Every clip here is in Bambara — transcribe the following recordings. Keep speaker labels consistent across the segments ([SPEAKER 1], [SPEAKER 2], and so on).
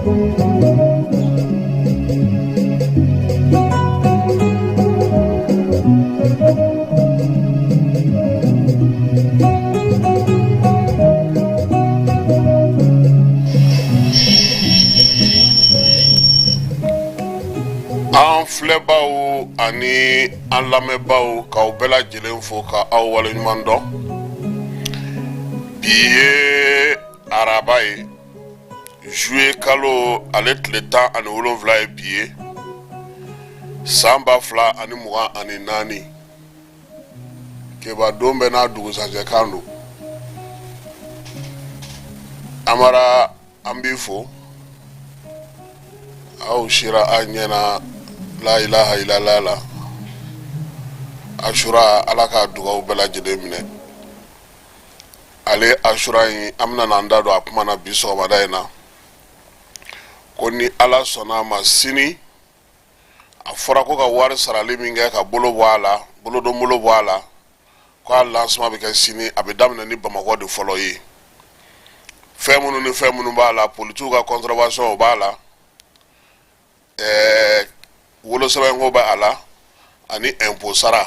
[SPEAKER 1] An filɛbaw ani an lamɛnbaw, k'aw bɛɛ lajɛlen fo ka aw waleɲuman dɔn. Bi ye araba ye, juillet kalo ale tile 17 ye bi ye, san 2024. Keba don bɛɛ n'a dugusajɛ kan don. Amara, an b'i fo. Aw sira an ɲɛna la ilaha illallah la. Asura, Ala ka dugaw bɛɛ lajɛlen minɛ. Ale asura in, an bɛna n'an da don a kuma na bi sɔgɔmada in na, ko ni Ala sɔnna a ma, sini a fɔra ko ka wari sarali min kɛ ka bolo bɔ a la, bolodon bolo bɔ a la, ko a lancement bɛ kɛ sini. A bɛ daminɛ ni Bamakɔ de fɔlɔ ye. Fɛn minnu ni fɛn minnu b'a la, polisiw ka contravention o b'a la, wolosɛbɛnko bɛ a la, ani impôt sara.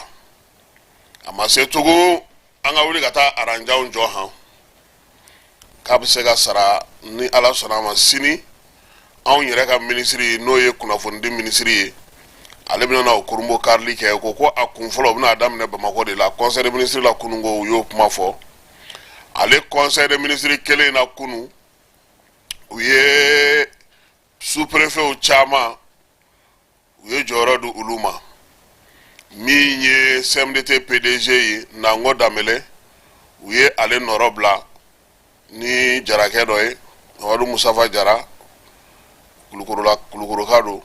[SPEAKER 1] A ma se tugun an ka wuli ka taa aranjanw jɔ han, k'a bɛ se ka sara ni Ala sɔnna a ma sini. Anw yɛrɛ ka minisiri, n'o ye kunnafonidi minisiri ye, ale bɛna na o kurunbon karili kɛ. Ko a kun fɔlɔ, o bɛna daminɛ Bamakɔ de la. Conseil des ministres la kunun, ko u y'o kuma fɔ. Ale conseil des ministres kelen in na kunun, u ye sous-préfetw caman, u ye jɔyɔrɔ di olu ma. Min ye CMDT PDG ye, Nango Danbele, u ye ale nɔrɔ bila ni jarakɛ dɔ ye, Mamadu Musafa Jara, Kulukorola, Kulukoroka don.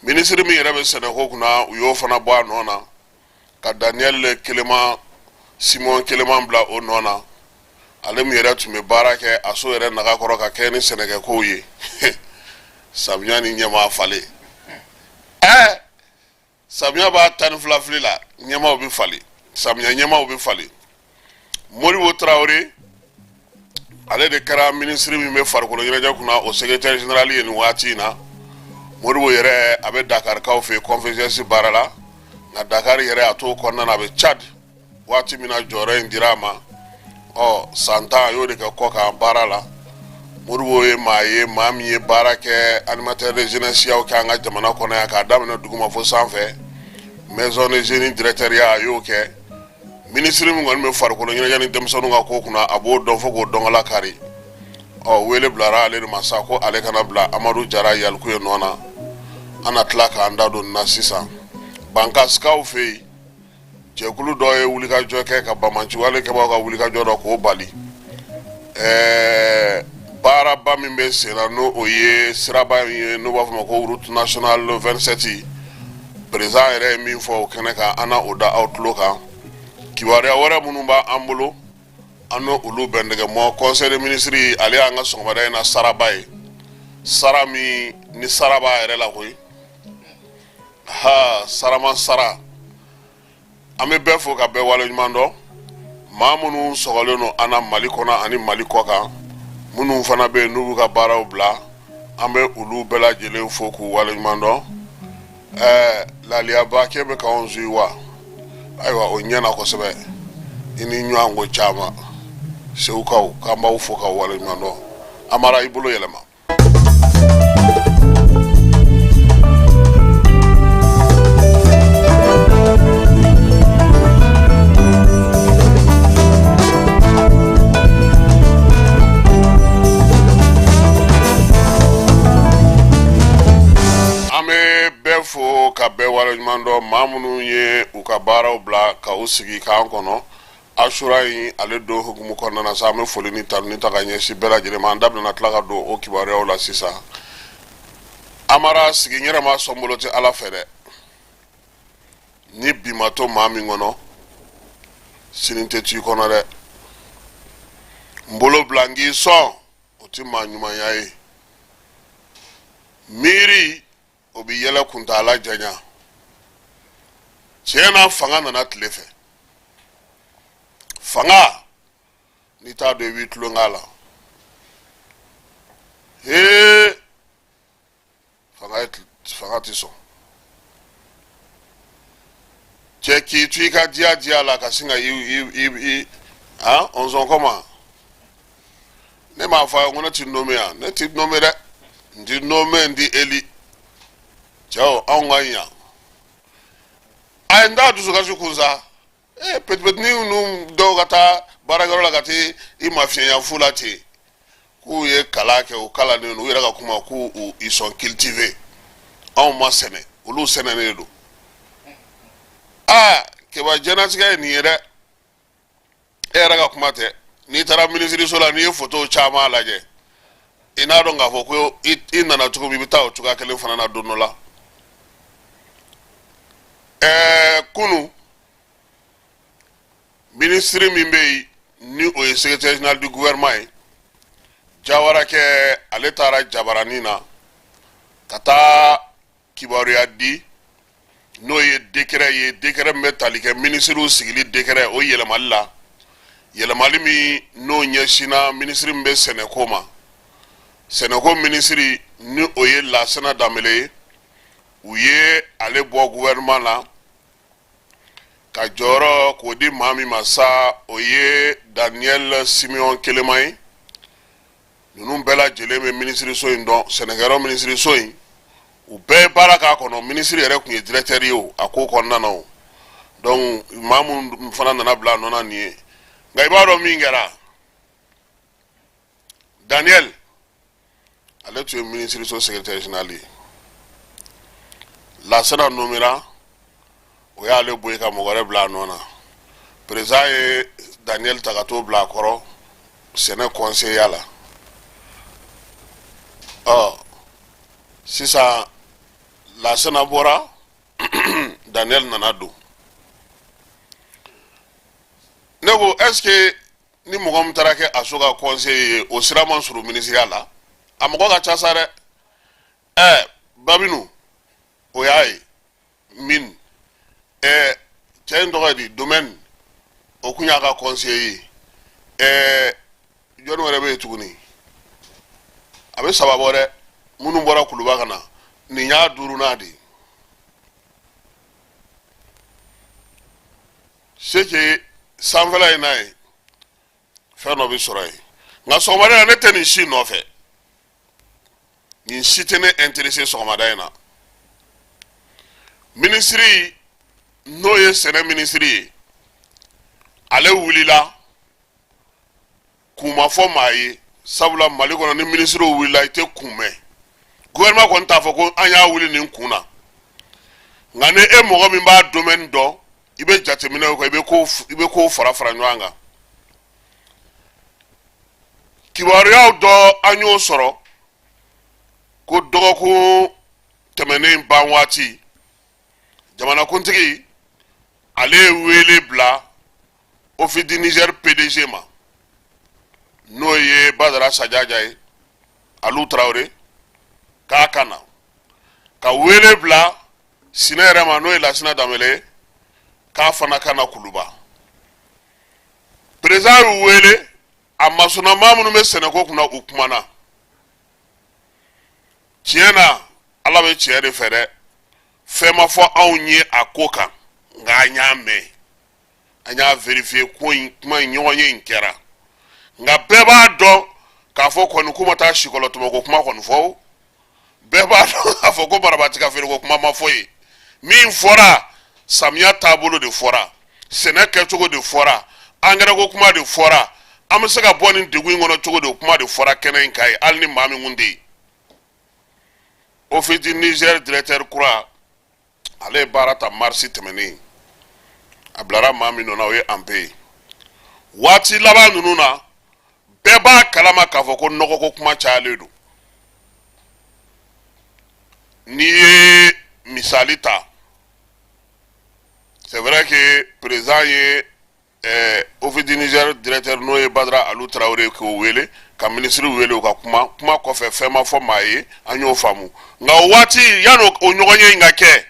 [SPEAKER 1] Minisiri min yɛrɛ bɛ sɛnɛko kunna, u y'o fana bɔ a nɔ na ka Daniel Kelema, Simon Kelema bila o nɔ na, ale min yɛrɛ tun bɛ baara kɛ a so yɛrɛ naga kɔrɔ ka kɛ ni sɛnɛkɛkow ye. Samiya ni ɲɛmaa falen, samiya b'a 12 fili la, ɲɛmaaw bɛ falen, samiya ɲɛmaaw bɛ falen. Modibo Tarawele, ale de kɛra minisiri min bɛ farikolo ɲɛnajɛ kunna, o secrétaire général ye nin waati in na. Modibo yɛrɛ, a bɛ Dakarikaw fɛ yen CONFEJES baara la, nka Dakar yɛrɛ, a t'o kɔnɔna na, a bɛ Tchad. Waati min na jɔyɔrɔ in dira a ma, ɔ san 10 a y'o de kɛ kɔkan baara la. Modibo ye maa ye, maa min ye baara kɛ, animateur de jeunesse yaw kɛ an ka jamana kɔnɔ yan, k'a daminɛ duguma fo sanfɛ. Maison de jeunes directeur ya, a y'o kɛ. Minisiri min kɔni bɛ farikolo ɲɛnajɛ ni denmisɛnninw ka ko kunna, a b'o dɔn fo k'o dɔnkala kari. Ɔ wele bilara ale de ma sa ko ale kana bila Amadu Jara Yalikuye nɔ na. An na tila k'an da don nin na sisan. Bankasikaw fɛ yen, jɛkulu dɔ ye wulikajɔ kɛ ka banbaanciwale kɛbaaw ka wulikajɔ dɔ k'o bali. Baaraba min bɛ sen na, n'o o ye siraba in ye, n'o b'a fɔ ma ko route nationale 27, président yɛrɛ ye min fɔ o kɛnɛ kan, an na o da aw tulo kan. Kibaruya wɛrɛ minnu b'an bolo, an n'o olu bɛ nɛgɛ mɔ. Conseil des ministres, ale y'an ka sɔgɔmada in na saraba ye, sara min ni sara b'a yɛrɛ la koyi. Ha, sarama sara. An bɛ bɛɛ fo ka bɛɛ waleɲuman dɔn, maa minnu sɔgɔlen don an na Mali kɔnɔ ani Mali kɔ kan, minnu fana bɛ yen n'u b'u ka baaraw bila, an bɛ olu bɛɛ lajɛlen fo k'u waleɲuman dɔn. Laliyaba k'e bɛ k'anw suivi wa? Ayiwa, o ɲɛna kosɛbɛ. I ni ɲɔgɔn ko caman. Segukaw, k'an b'aw fo k'aw waleɲuman dɔn. Amara, i bolo yɛlɛma. An bɛ bɛɛ fo ka bɛɛ waleɲuman dɔn, maa minnu ye u ka baaraw bila ka u sigi k'an kɔnɔ Asura in ale don hukumu kɔnɔna na sa. An bɛ foli ni tanuni ta ka ɲɛsin bɛɛ lajɛlen ma. An da bɛna tila ka don o kibaruyaw la sisan. Amara, sigi n yɛrɛ ma sɔn bolo tɛ Ala fɛ dɛ. Ni bi ma to maa min kɔnɔ, sini tɛ to i kɔnɔ dɛ. N bolo bila n k'i sɔn, o tɛ maa ɲumanya ye. Miiri o bɛ yɛlɛ kuntaala janya. Tiɲɛ na, fanga nana tile fɛ. Fanga, n'i t'a dɔn, i b'i tulon k'a la. Hee. k'a tɛ sɔn. Cɛ k'i to i ka diya diya la ka sin ka i i i i han on kɔma. Ne m'a fɔ a ye ko ne ti nommé yan, ne ti nommé dɛ, n ti nommé, n ti élu. Cɛw, anw ka ɲa a ye, n t'a dusukasi kun sa. Ee, petipetini ninnu dɔw ka taa baarakɛyɔrɔ la ka taa i mafiɲɛya fu la ten k'u ye kalan kɛ, u kalannen don, u yɛrɛ ka kuma k'u ils sont cultivés. Anw ma sɛnɛ, olu sɛnɛnen de don. Aa keba, diɲɛnatigɛ ye nin ye dɛ. E yɛrɛ ka kuma tɛ, n'i taara minisiriso la, n'i ye fotow caman lajɛ, i n'a dɔn k'a fɔ ko i nana cogo min, i bɛ taa o cogoya kelen fana na don dɔ la. Kunu, minisiri min bɛ yen ni o ye secrétaire général du gouvernement ye, Jawarakɛ, ale taara jabaranin na ka taa kibaruya di, n'o ye décret ye, décret min bɛ tali kɛ minisiriw sigili décret o yɛlɛmali la, yɛlɛmali min n'o ɲɛsinna minisiri min bɛ sɛnɛko ma. Sɛnɛko minisiri ni o ye Lasana Danbele ye, u ye ale bɔ gouvernement na ka jɔyɔrɔ k'o di maa min ma sa, o ye Daniel Simeon Kelema ye. Ninnu bɛɛ lajɛlen bɛ minisiriso in dɔn, sɛnɛkɛyɔrɔ minisiriso in, u bɛɛ ye baara k'a kɔnɔ. Minisiri yɛrɛ tun ye directeur ye o a ko kɔnɔna na o. Donc maa minnu fana nana bila a nɔ na nin ye. Nka i b'a dɔn min kɛra, Daniel ale tun ye minisiriso secrétaire général ye. Lasana nommera, o y'ale bɔ yen ka mɔgɔ wɛrɛ bila a nɔ na. Président ye Daniel ta ka t'o bila a kɔrɔ sɛnɛ conseiller la. Ɔ sisan Lasana bɔra, Daniel nana don. Ne ko est ce que ni mɔgɔ min taara kɛ ASSO ka conseiller ye, o sira man surun minisiriya la? A mɔgɔ ka ca sa dɛ. Babinu, o y'a ye min cɛ in tɔgɔ ye di, domaine, o kun y'a ka conseiller ye. Jɔnni wɛrɛ bɛ yen tuguni? A bɛ saba bɔ dɛ, minnu bɔra Kuluba ka na, nin y'a duurunan de ye. C'est que sanfɛla in n'a ye fɛn dɔ bɛ sɔrɔ yen. Nka sɔgɔmada in na, ne tɛ nin si nɔfɛ, nin si tɛ ne intéressé sɔgɔmada in na. Minisiri n'o ye sɛnɛ minisiri ye, ale wulila kun ma fɔ maa ye, sabula Mali kɔnɔ, ni minisiriw wulila, i tɛ kun mɛn. Gouvernement kɔni t'a fɔ ko an y'a wuli nin kun na. Nka ni e mɔgɔ min b'a domaine dɔn, i bɛ jateminɛw kɛ, i bɛ kow fara fara ɲɔgɔn kan. Kibaruyaw dɔ an y'o sɔrɔ ko dɔgɔkun tɛmɛnen ban waati, jamanakuntigi ale ye wele bila Office du Niger PDG ma, n'o ye Badara Sajaja ye, Alu Tarawele, k'a ka na, ka wele bila Sinɛ yɛrɛ ma, n'o ye Lasina Danbele ye, k'a fana ka na Kuluba. Président y'u wele, a masuna maa minnu bɛ sɛnɛko kunna, u kumana. Tiɲɛ na, Ala bɛ tiɲɛ de fɛ dɛ. Fɛn ma fɔ anw ye a ko kan, nka an y'a mɛn, an y'a vérifier ko in kuma in ɲɔgɔn ye in kɛra. Nka bɛɛ b'a dɔn k'a fɔ kɔni k'u ma taa sikɔlɔtɔmɔ kuma kɔni fɔ o. Bɛɛ b'a dɔn k'a fɔ ko barabati ka feereko kuma ma fɔ yen. Min fɔra, samiya taabolo de fɔra, sɛnɛ kɛcogo de fɔra, angɛrɛ ko kuma de fɔra, an bɛ se ka bɔ nin degun in kɔnɔ cogo di, o kuma de fɔra kɛnɛ in kan ye, hali ni maa min kun tɛ yen. Office du Niger directeur kura, ale ye baara ta marisi tɛmɛnen. A bilara maa min nɔ na, o ye Anpe ye. Waati laban ninnu na, bɛɛ b'a kalama k'a fɔ ko nɔgɔko kuma cayalen don. N'i ye misali ta, c'est vrai que président ye Office du Niger directeur, n'o ye Badara Alu Tarawele, k'o wele, ka minisiri wele, u ka kuma. Kuma kɔfɛ, fɛn ma fɔ maa ye, an y'o faamu. Nka o waati, yanni o ɲɔgɔn ye in ka kɛ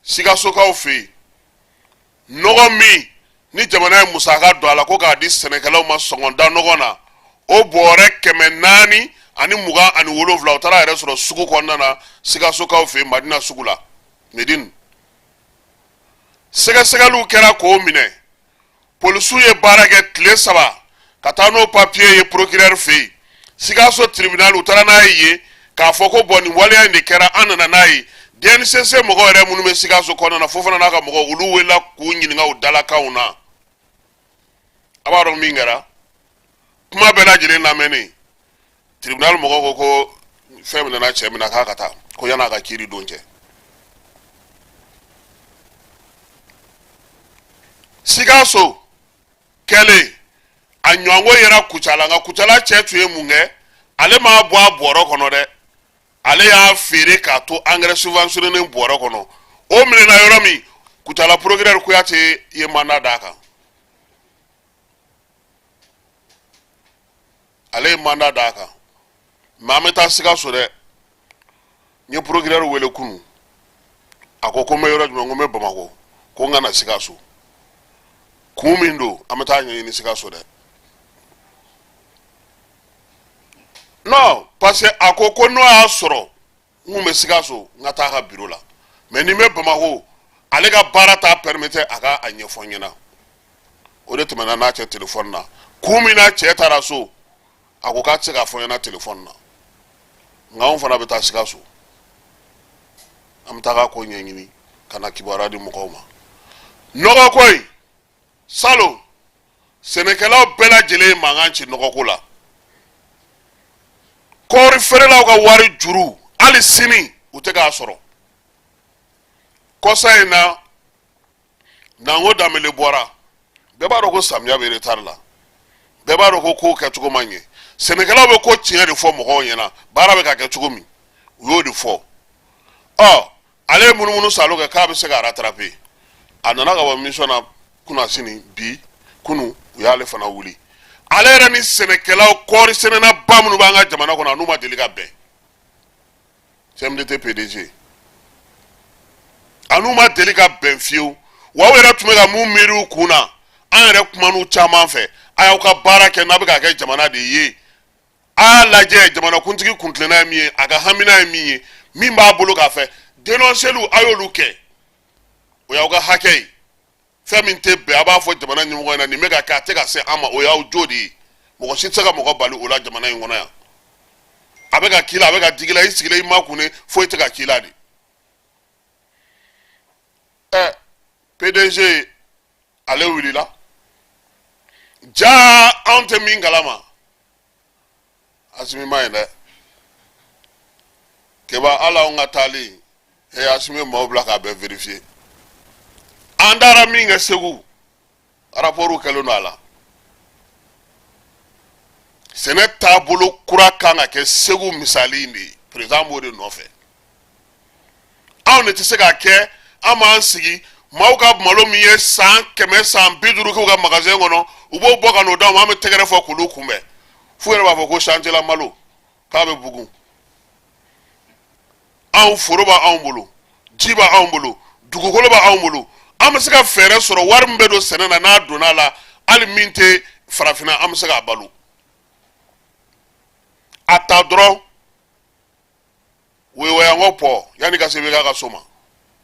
[SPEAKER 1] Sikasokaw fɛ yen, nɔgɔ min ni jamana ye musaka don a la ko k'a di sɛnɛkɛlaw ma sɔngɔda nɔgɔ na, o bɔrɛ 400 127, u taara yɛrɛ sɔrɔ sugu kɔnɔna na, Sikasokaw fɛ yen, Madina sugu la, Medine. Sɛgɛsɛgɛliw kɛra k'o minɛ. Polisiw ye baara kɛ tile 3 ka taa n'o papiye ye procureur fɛ yen, Sikaso tribunal. U taara n'a ye yen k'a fɔ ko bon, nin waleya in de kɛra, an nana n'a ye. DNCC mɔgɔw yɛrɛ minnu bɛ Sikaso kɔnɔna na, Fofana n'a ka mɔgɔw, olu welela k'u ɲininka u dalakanw na. A b'a dɔn min kɛra, kuma bɛɛ lajɛlen lamɛnnen, tribunal mɔgɔw ko ko fɛn minɛna cɛ min na, k'a ka taa, ko yan'a ka kiiri don cɛ. Sikaso kɛlen, a ɲɔgɔnko yera Kucala. Nka Kucala cɛ tun ye mun kɛ? Ale m'a bɔ a bɔrɔ kɔnɔ dɛ, ale y'a feere k'a to engrais subventionné bɔrɔ kɔnɔ. O minɛna yɔrɔ min, Kucala procureur Kuyate ye mandat d'a kan. Ale ye mandat d'a kan. Mais an bɛ taa Sikaso dɛ. N ye procureur wele kunu, a ko ko n bɛ yɔrɔ jumɛn? Ko n bɛ Bamakɔ, ko n ka na Sikaso. Kun min don, an bɛ taa ɲɛɲini Sikaso dɛ. Non, parce que a ko ko n'o y'a sɔrɔ n kun bɛ Sikaso, n ka taa a ka bureau la, mais ni n bɛ Bamakɔ, ale ka baara t'a permettre a ka a ɲɛfɔ n ɲɛna. O de tɛmɛna n'a cɛ telefɔni na. Kun min na cɛ taara so, a ko k'a tɛ se k'a fɔ n ɲɛna telefɔni na. Nka anw fana bɛ taa Sikaso, an bɛ taa ka ko ɲɛɲini ka na kibaruya di mɔgɔw ma. Nɔgɔko in, salon sɛnɛkɛlaw bɛɛ lajɛlen ye mankan ci nɔgɔko la. Kɔɔri feerelaw ka wari juru, hali sini u tɛ k'a sɔrɔ. Kɔsa in na, Nango Danbele bɔra. Bɛɛ b'a dɔn ko samiya bɛ retard la, bɛɛ b'a dɔn ko kow kɛcogo ma ɲɛ. Sɛnɛkɛlaw bɛ ko tiɲɛ de fɔ mɔgɔw ɲɛna, baara bɛ ka kɛ cogo min, u y'o de fɔ. Ɔ, ale ye munumunu salo kɛ k'a bɛ se ka rattraper. A nana ka bɔ mission na kunasini bi kunu, u y'ale fana wuli. Ale yɛrɛ ni sɛnɛkɛlaw, kɔɔri sɛnɛnaba minnu b'an ka jamana kɔnɔ, a n'u ma deli ka bɛn. CMDT PDG, a n'u ma deli ka bɛn fiyewu. Wa aw yɛrɛ tun bɛ ka mun miiri u kun na? An yɛrɛ kuman'u caman fɛ. A y'aw ka baara kɛ, n'a bɛ ka kɛ jamana de ye. A y'a lajɛ, jamanakuntigi kuntilenna ye min ye, a ka hamina ye min ye, min b'a bolo k'a fɛ, dénonceliw, a y'olu kɛ, o y'aw ka hakɛ ye. Fɛn min tɛ bɛn, a b'a fɔ jamana ɲɛmɔgɔ ɲɛna, nin bɛ ka kɛ, a tɛ ka se an ma, o y'aw jo de ye. Mɔgɔ si tɛ se ka mɔgɔ bali o la jamana in kɔnɔ yan. A bɛ ka k'i la, a bɛ ka digi la, i sigilen i makunnen, foyi tɛ ka k'i la de. Ɛ, PDG, ale wulila ja, anw tɛ min kalama. Asimi ma ɲi dɛ, Keba. Hali anw ka taali e, Asimi ye maaw bila k'a bɛɛ vérifier. An taara min kɛ Segu, rapport kɛlen don a la. Sɛnɛ taabolo kura kan ka kɛ Segu misali in de ye. Président b'o de nɔfɛ. Anw de tɛ se k'a kɛ. An b'an sigi, maaw ka malo min ye san 100, san 50 k'u ka magasin kɔnɔ, u b'o bɔ ka n'o d'anw ma, an bɛ tɛgɛrɛ fɔ k'olu kunbɛn, f'u yɛrɛ b'a fɔ ko chantier la malo k'a bɛ bugun. Anw foro b'anw bolo, ji b'anw bolo, dugukolo b'anw bolo, an bɛ se ka fɛɛrɛ sɔrɔ. Wari min bɛ don sɛnɛ na, n'a donna a la, hali min tɛ farafinna, an bɛ se k'a balo. A ta dɔrɔn, woyowayanko pɔ yanni ka se IBK ka so ma,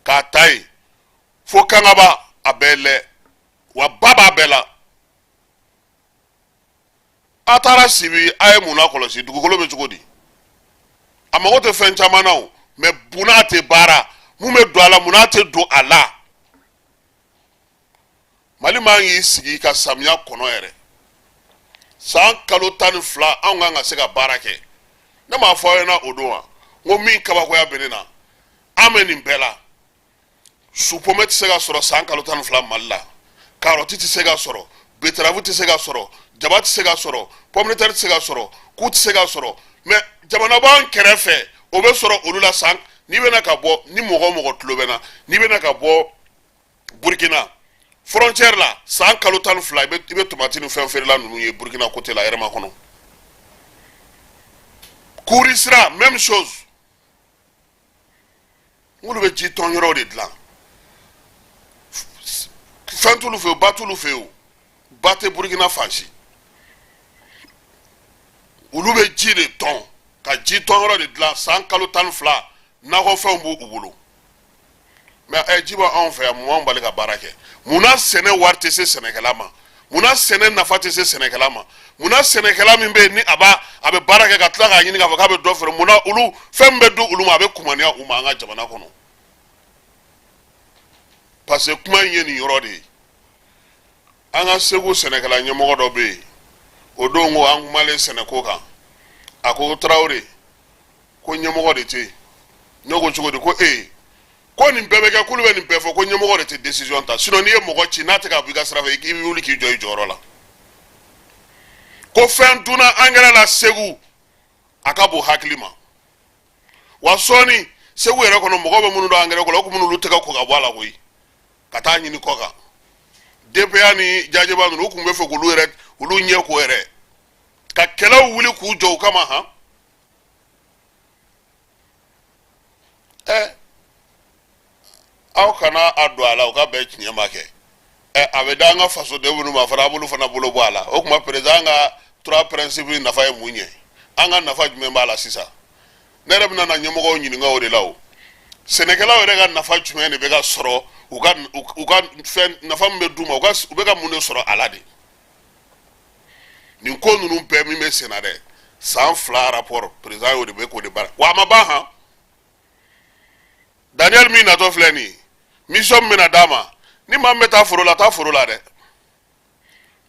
[SPEAKER 1] k'a ta yen fo Kangaba, a bɛɛ lɛ wa ba b'a bɛɛ la. A taara Sibi, a ye mun lakɔlɔsi? Dugukolo bɛ cogo di? A mago tɛ fɛn caman na o, mais munna a tɛ baara? Mun bɛ don a la? Munna a tɛ don a la? Mali man k'i sigi ka samiya kɔnɔ yɛrɛ. San kalo 12, anw kan ka se ka baara kɛ. Ne m'a fɔ aw ɲɛna o don wa? N ko min kabakoya bɛ ne na, an bɛ nin bɛɛ la, supɔmɛ tɛ se ka sɔrɔ san kalo 12 Mali la, karɔti tɛ se ka sɔrɔ, beteravu tɛ se ka sɔrɔ, jaba tɛ se ka sɔrɔ, pomme de terre tɛ se ka sɔrɔ, ku tɛ se ka sɔrɔ. Mais jamana b'an kɛrɛfɛ, o bɛ sɔrɔ olu la. San n'i bɛna ka bɔ, ni mɔgɔ o mɔgɔ tulo bɛ na, n'i bɛna ka bɔ Burkina frontière la, san kalo 12, i bɛ tomati ni fɛn feerela ninnu ye Burkina côté la, yɛrɛma kɔnɔ. Kuri sira, même chose. N'olu bɛ ji tɔn yɔrɔw de dilan, fɛn t'olu fɛ yen, ba t'olu fɛ yen, o ba tɛ Burkina fan si. Olu bɛ ji de tɔn. Ka ji tɔnyɔrɔ de dilan san kalo 12, nakɔfɛnw b'u bolo. Mais ɛ, ji b'anw fɛ yan, mun b'anw bali ka baara kɛ? Munna sɛnɛ wari tɛ se sɛnɛkɛla ma? Munna sɛnɛ nafa tɛ se sɛnɛkɛla ma? Munna sɛnɛkɛla min bɛ yen ni a b'a a bɛ baara kɛ ka tila k'a ɲini k'a fɔ k'a bɛ dɔ feere, munna olu fɛn min bɛ di olu ma, a bɛ kumaniya u ma an ka jamana kɔnɔ? Parce que kuma in ye nin yɔrɔ de ye. An ka Segu sɛnɛkɛla ɲɛmɔgɔ dɔ bɛ yen, o don ko an kumalen sɛnɛko kan, a ko: "Tarawele, ko ɲɛmɔgɔ de tɛ yen." Ne ko: "Cogo di?" Ko ee, ko nin bɛɛ bɛ kɛ, k'olu bɛ nin bɛɛ fɔ, ko ɲɛmɔgɔ de tɛ décision ta. Sinon n'i ye mɔgɔ ci n'a tɛ ka bɔ i ka sira fɛ, i bɛ wuli k'i jɔ i jɔyɔrɔ la. Ko fɛn dunna angɛrɛ la Segu, a ka bon hakili ma. Wa sɔɔni Segu yɛrɛ kɔnɔ, mɔgɔ bɛ minnu dɔn angɛrɛ ko la, o kun olu tɛgɛ ko ka bɔ a la koyi, ka taa ɲini kɔ kan. DPA ni jajeba ninnu, u kun bɛ fɛ k'olu yɛrɛ olu ɲɛ ko yɛrɛ ka kɛlɛw wuli k'u jɔ u kama. Han, ɛ, aw kana a don a la, u ka bɛn tiɲɛ ma kɛ. Ɛ, a bɛ da an ka fasoden minnu ma fana, a b'olu fana bolo bɔ a la. O tuma, président ka trois principes nafa ye mun ye? An ka nafa jumɛn b'a la sisan? Ne yɛrɛ bɛna na ɲɛmɔgɔw ɲininka o de la. O sɛnɛkɛlaw yɛrɛ ka nafa jumɛn de bɛ ka sɔrɔ u ka fɛn nafa min bɛ d'u ma, u bɛ ka mun de sɔrɔ a la de? Nin ko ninnu bɛɛ min bɛ sen na dɛ, san 2 rapport, président y'o de bɛ k'o de baara wa, a ma ban. Han, Daniel min natɔ filɛ nin ye, mission min bɛna d'a ma, ni maa min bɛ taa foro la, taa foro la dɛ.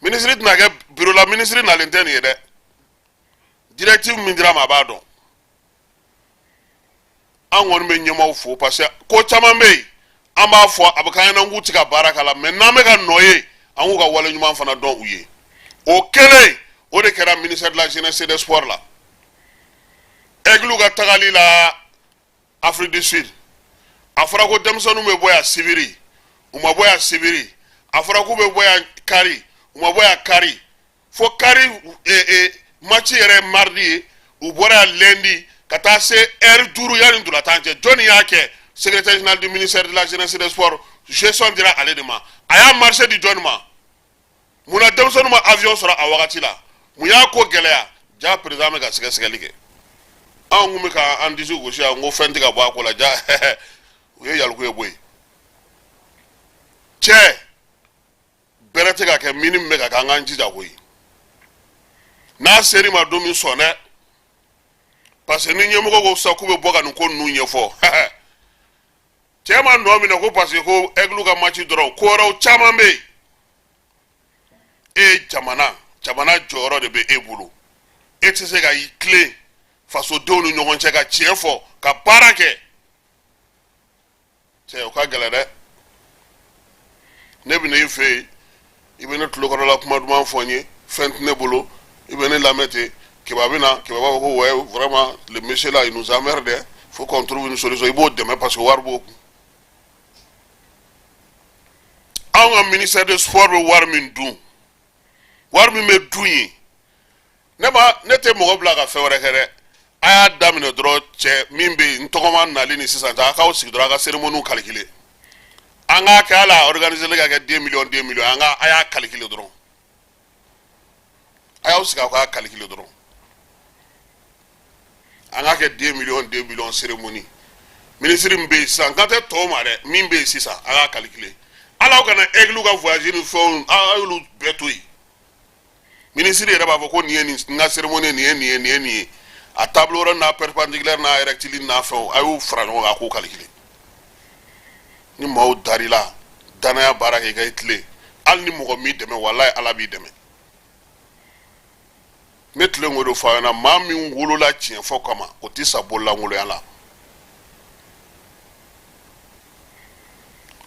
[SPEAKER 1] Minisiri tɛna kɛ bureau la, minisiri nalen tɛ nin ye dɛ. Directive min dira ma, a b'a dɔn. An kɔni bɛ ɲɛmaaw fo, parce que ko caman bɛ yen, an b'a fɔ, a bɛ k'an ɲɛna k'u tɛ ka baara k'a la. Mais n'an bɛ ka nɔ ye, an k'u ka wale ɲuman fana dɔn u ye. O kɛlen, o de kɛra ministère de la Jeunesse et des Sports la. Aigle ka tagali la Afrique du Sud, a fɔra ko denmisɛnninw bɛ bɔ yan sibiri, u ma bɔ yan sibiri. A fɔra k'u bɛ bɔ yan kari, u ma bɔ yan kari. Fo kari match yɛrɛ mardi ye, u bɔra yan lundi ka taa se heure 5 yanni ntolantan cɛ. Jɔnni y'a kɛ? Secrétaire général du ministère de la Jeunesse et des Sports. Gestion dira ale de ma. A y'a marché di jɔnni ma? Munna denmisɛnninw ma avion sɔrɔ a wagati la? Mun y'a ko gɛlɛya? Ja, président bɛ ka sɛgɛsɛgɛli kɛ. Anw kun bɛ ka an disi gosi yan ko fɛn tɛ ka bɔ a ko la. Ja, u ye yaliku ye bɔ yen. Cɛ bɛrɛ tɛ ka kɛ min bɛ ka kɛ, an k'an jija koyi. N'a ser'i ma don min, sɔn dɛ, parce que ni ɲɛmɔgɔ ko sisan k'u bɛ bɔ ka nin ko ninnu ɲɛfɔ, cɛ ma nɔ minɛ ko parce que ko Aigle ka match dɔrɔn, ko wɛrɛw caman bɛ yen. E ye jamana jɔyɔrɔ de bɛ e bolo. E tɛ se ka i tilen fasodenw ni ɲɔgɔn cɛ ka tiɲɛ fɔ, ka baara kɛ. Cɛ, o ka gɛlɛn dɛ. Ne bɛ na i fɛ yen, i bɛ ne tulokɔrɔla kuma duman fɔ n ye, fɛn tɛ ne bolo, i bɛ ne lamɛn ten. Keba bɛ na, Keba b'a fɔ ko: "Ouais, vraiment, le monsieur là, il nous emmerde, faut qu'on trouve une solution." I b'o dɛmɛ parce que wari b'o kun. Anw ka ministère de Sport bɛ wari min dun, wari min bɛ dun yen, ne ma ne tɛ mɔgɔ bila ka fɛn wɛrɛ kɛ dɛ. A y'a daminɛ dɔrɔn. Cɛ min bɛ yen, n tɔgɔma nali ni sisan cɛ, a k'aw sigi dɔrɔn, a ka cérémonie calculer. An k'a kɛ hali a organiser ka kɛ 2 millions, 2 millions. An ka a y'a calculer dɔrɔn, a y'aw sigi, aw k'a calculer dɔrɔn. An k'a kɛ 2 millions, 2 millions cérémonie. Minisiri min bɛ yen sisan, n kan tɛ tɔw ma dɛ, min bɛ yen sisan, a k'a calculer. Hali aw kana Aigle ka voyage ni fɛnw, aw y'olu bɛɛ to yen. Minisiri yɛrɛ b'a fɔ ko nin ye nin n ka cérémonie, nin ye nin ye, nin ye nin ye. A table ronde n'a perpendiculaire n'a rectiligne n'a fɛnw, a y'u fara ɲɔgɔn kan, a k'u calculer. Ni maaw dar'i la, danaya baara kɛ, i ka i tilen. Hali ni mɔgɔ m'i dɛmɛ, walayi, Ala b'i dɛmɛ. Ne tilen k'o de fɔ aw ɲɛna: maa min wolola tiɲɛ fɔ kama, o tɛ sa bololankolonya la.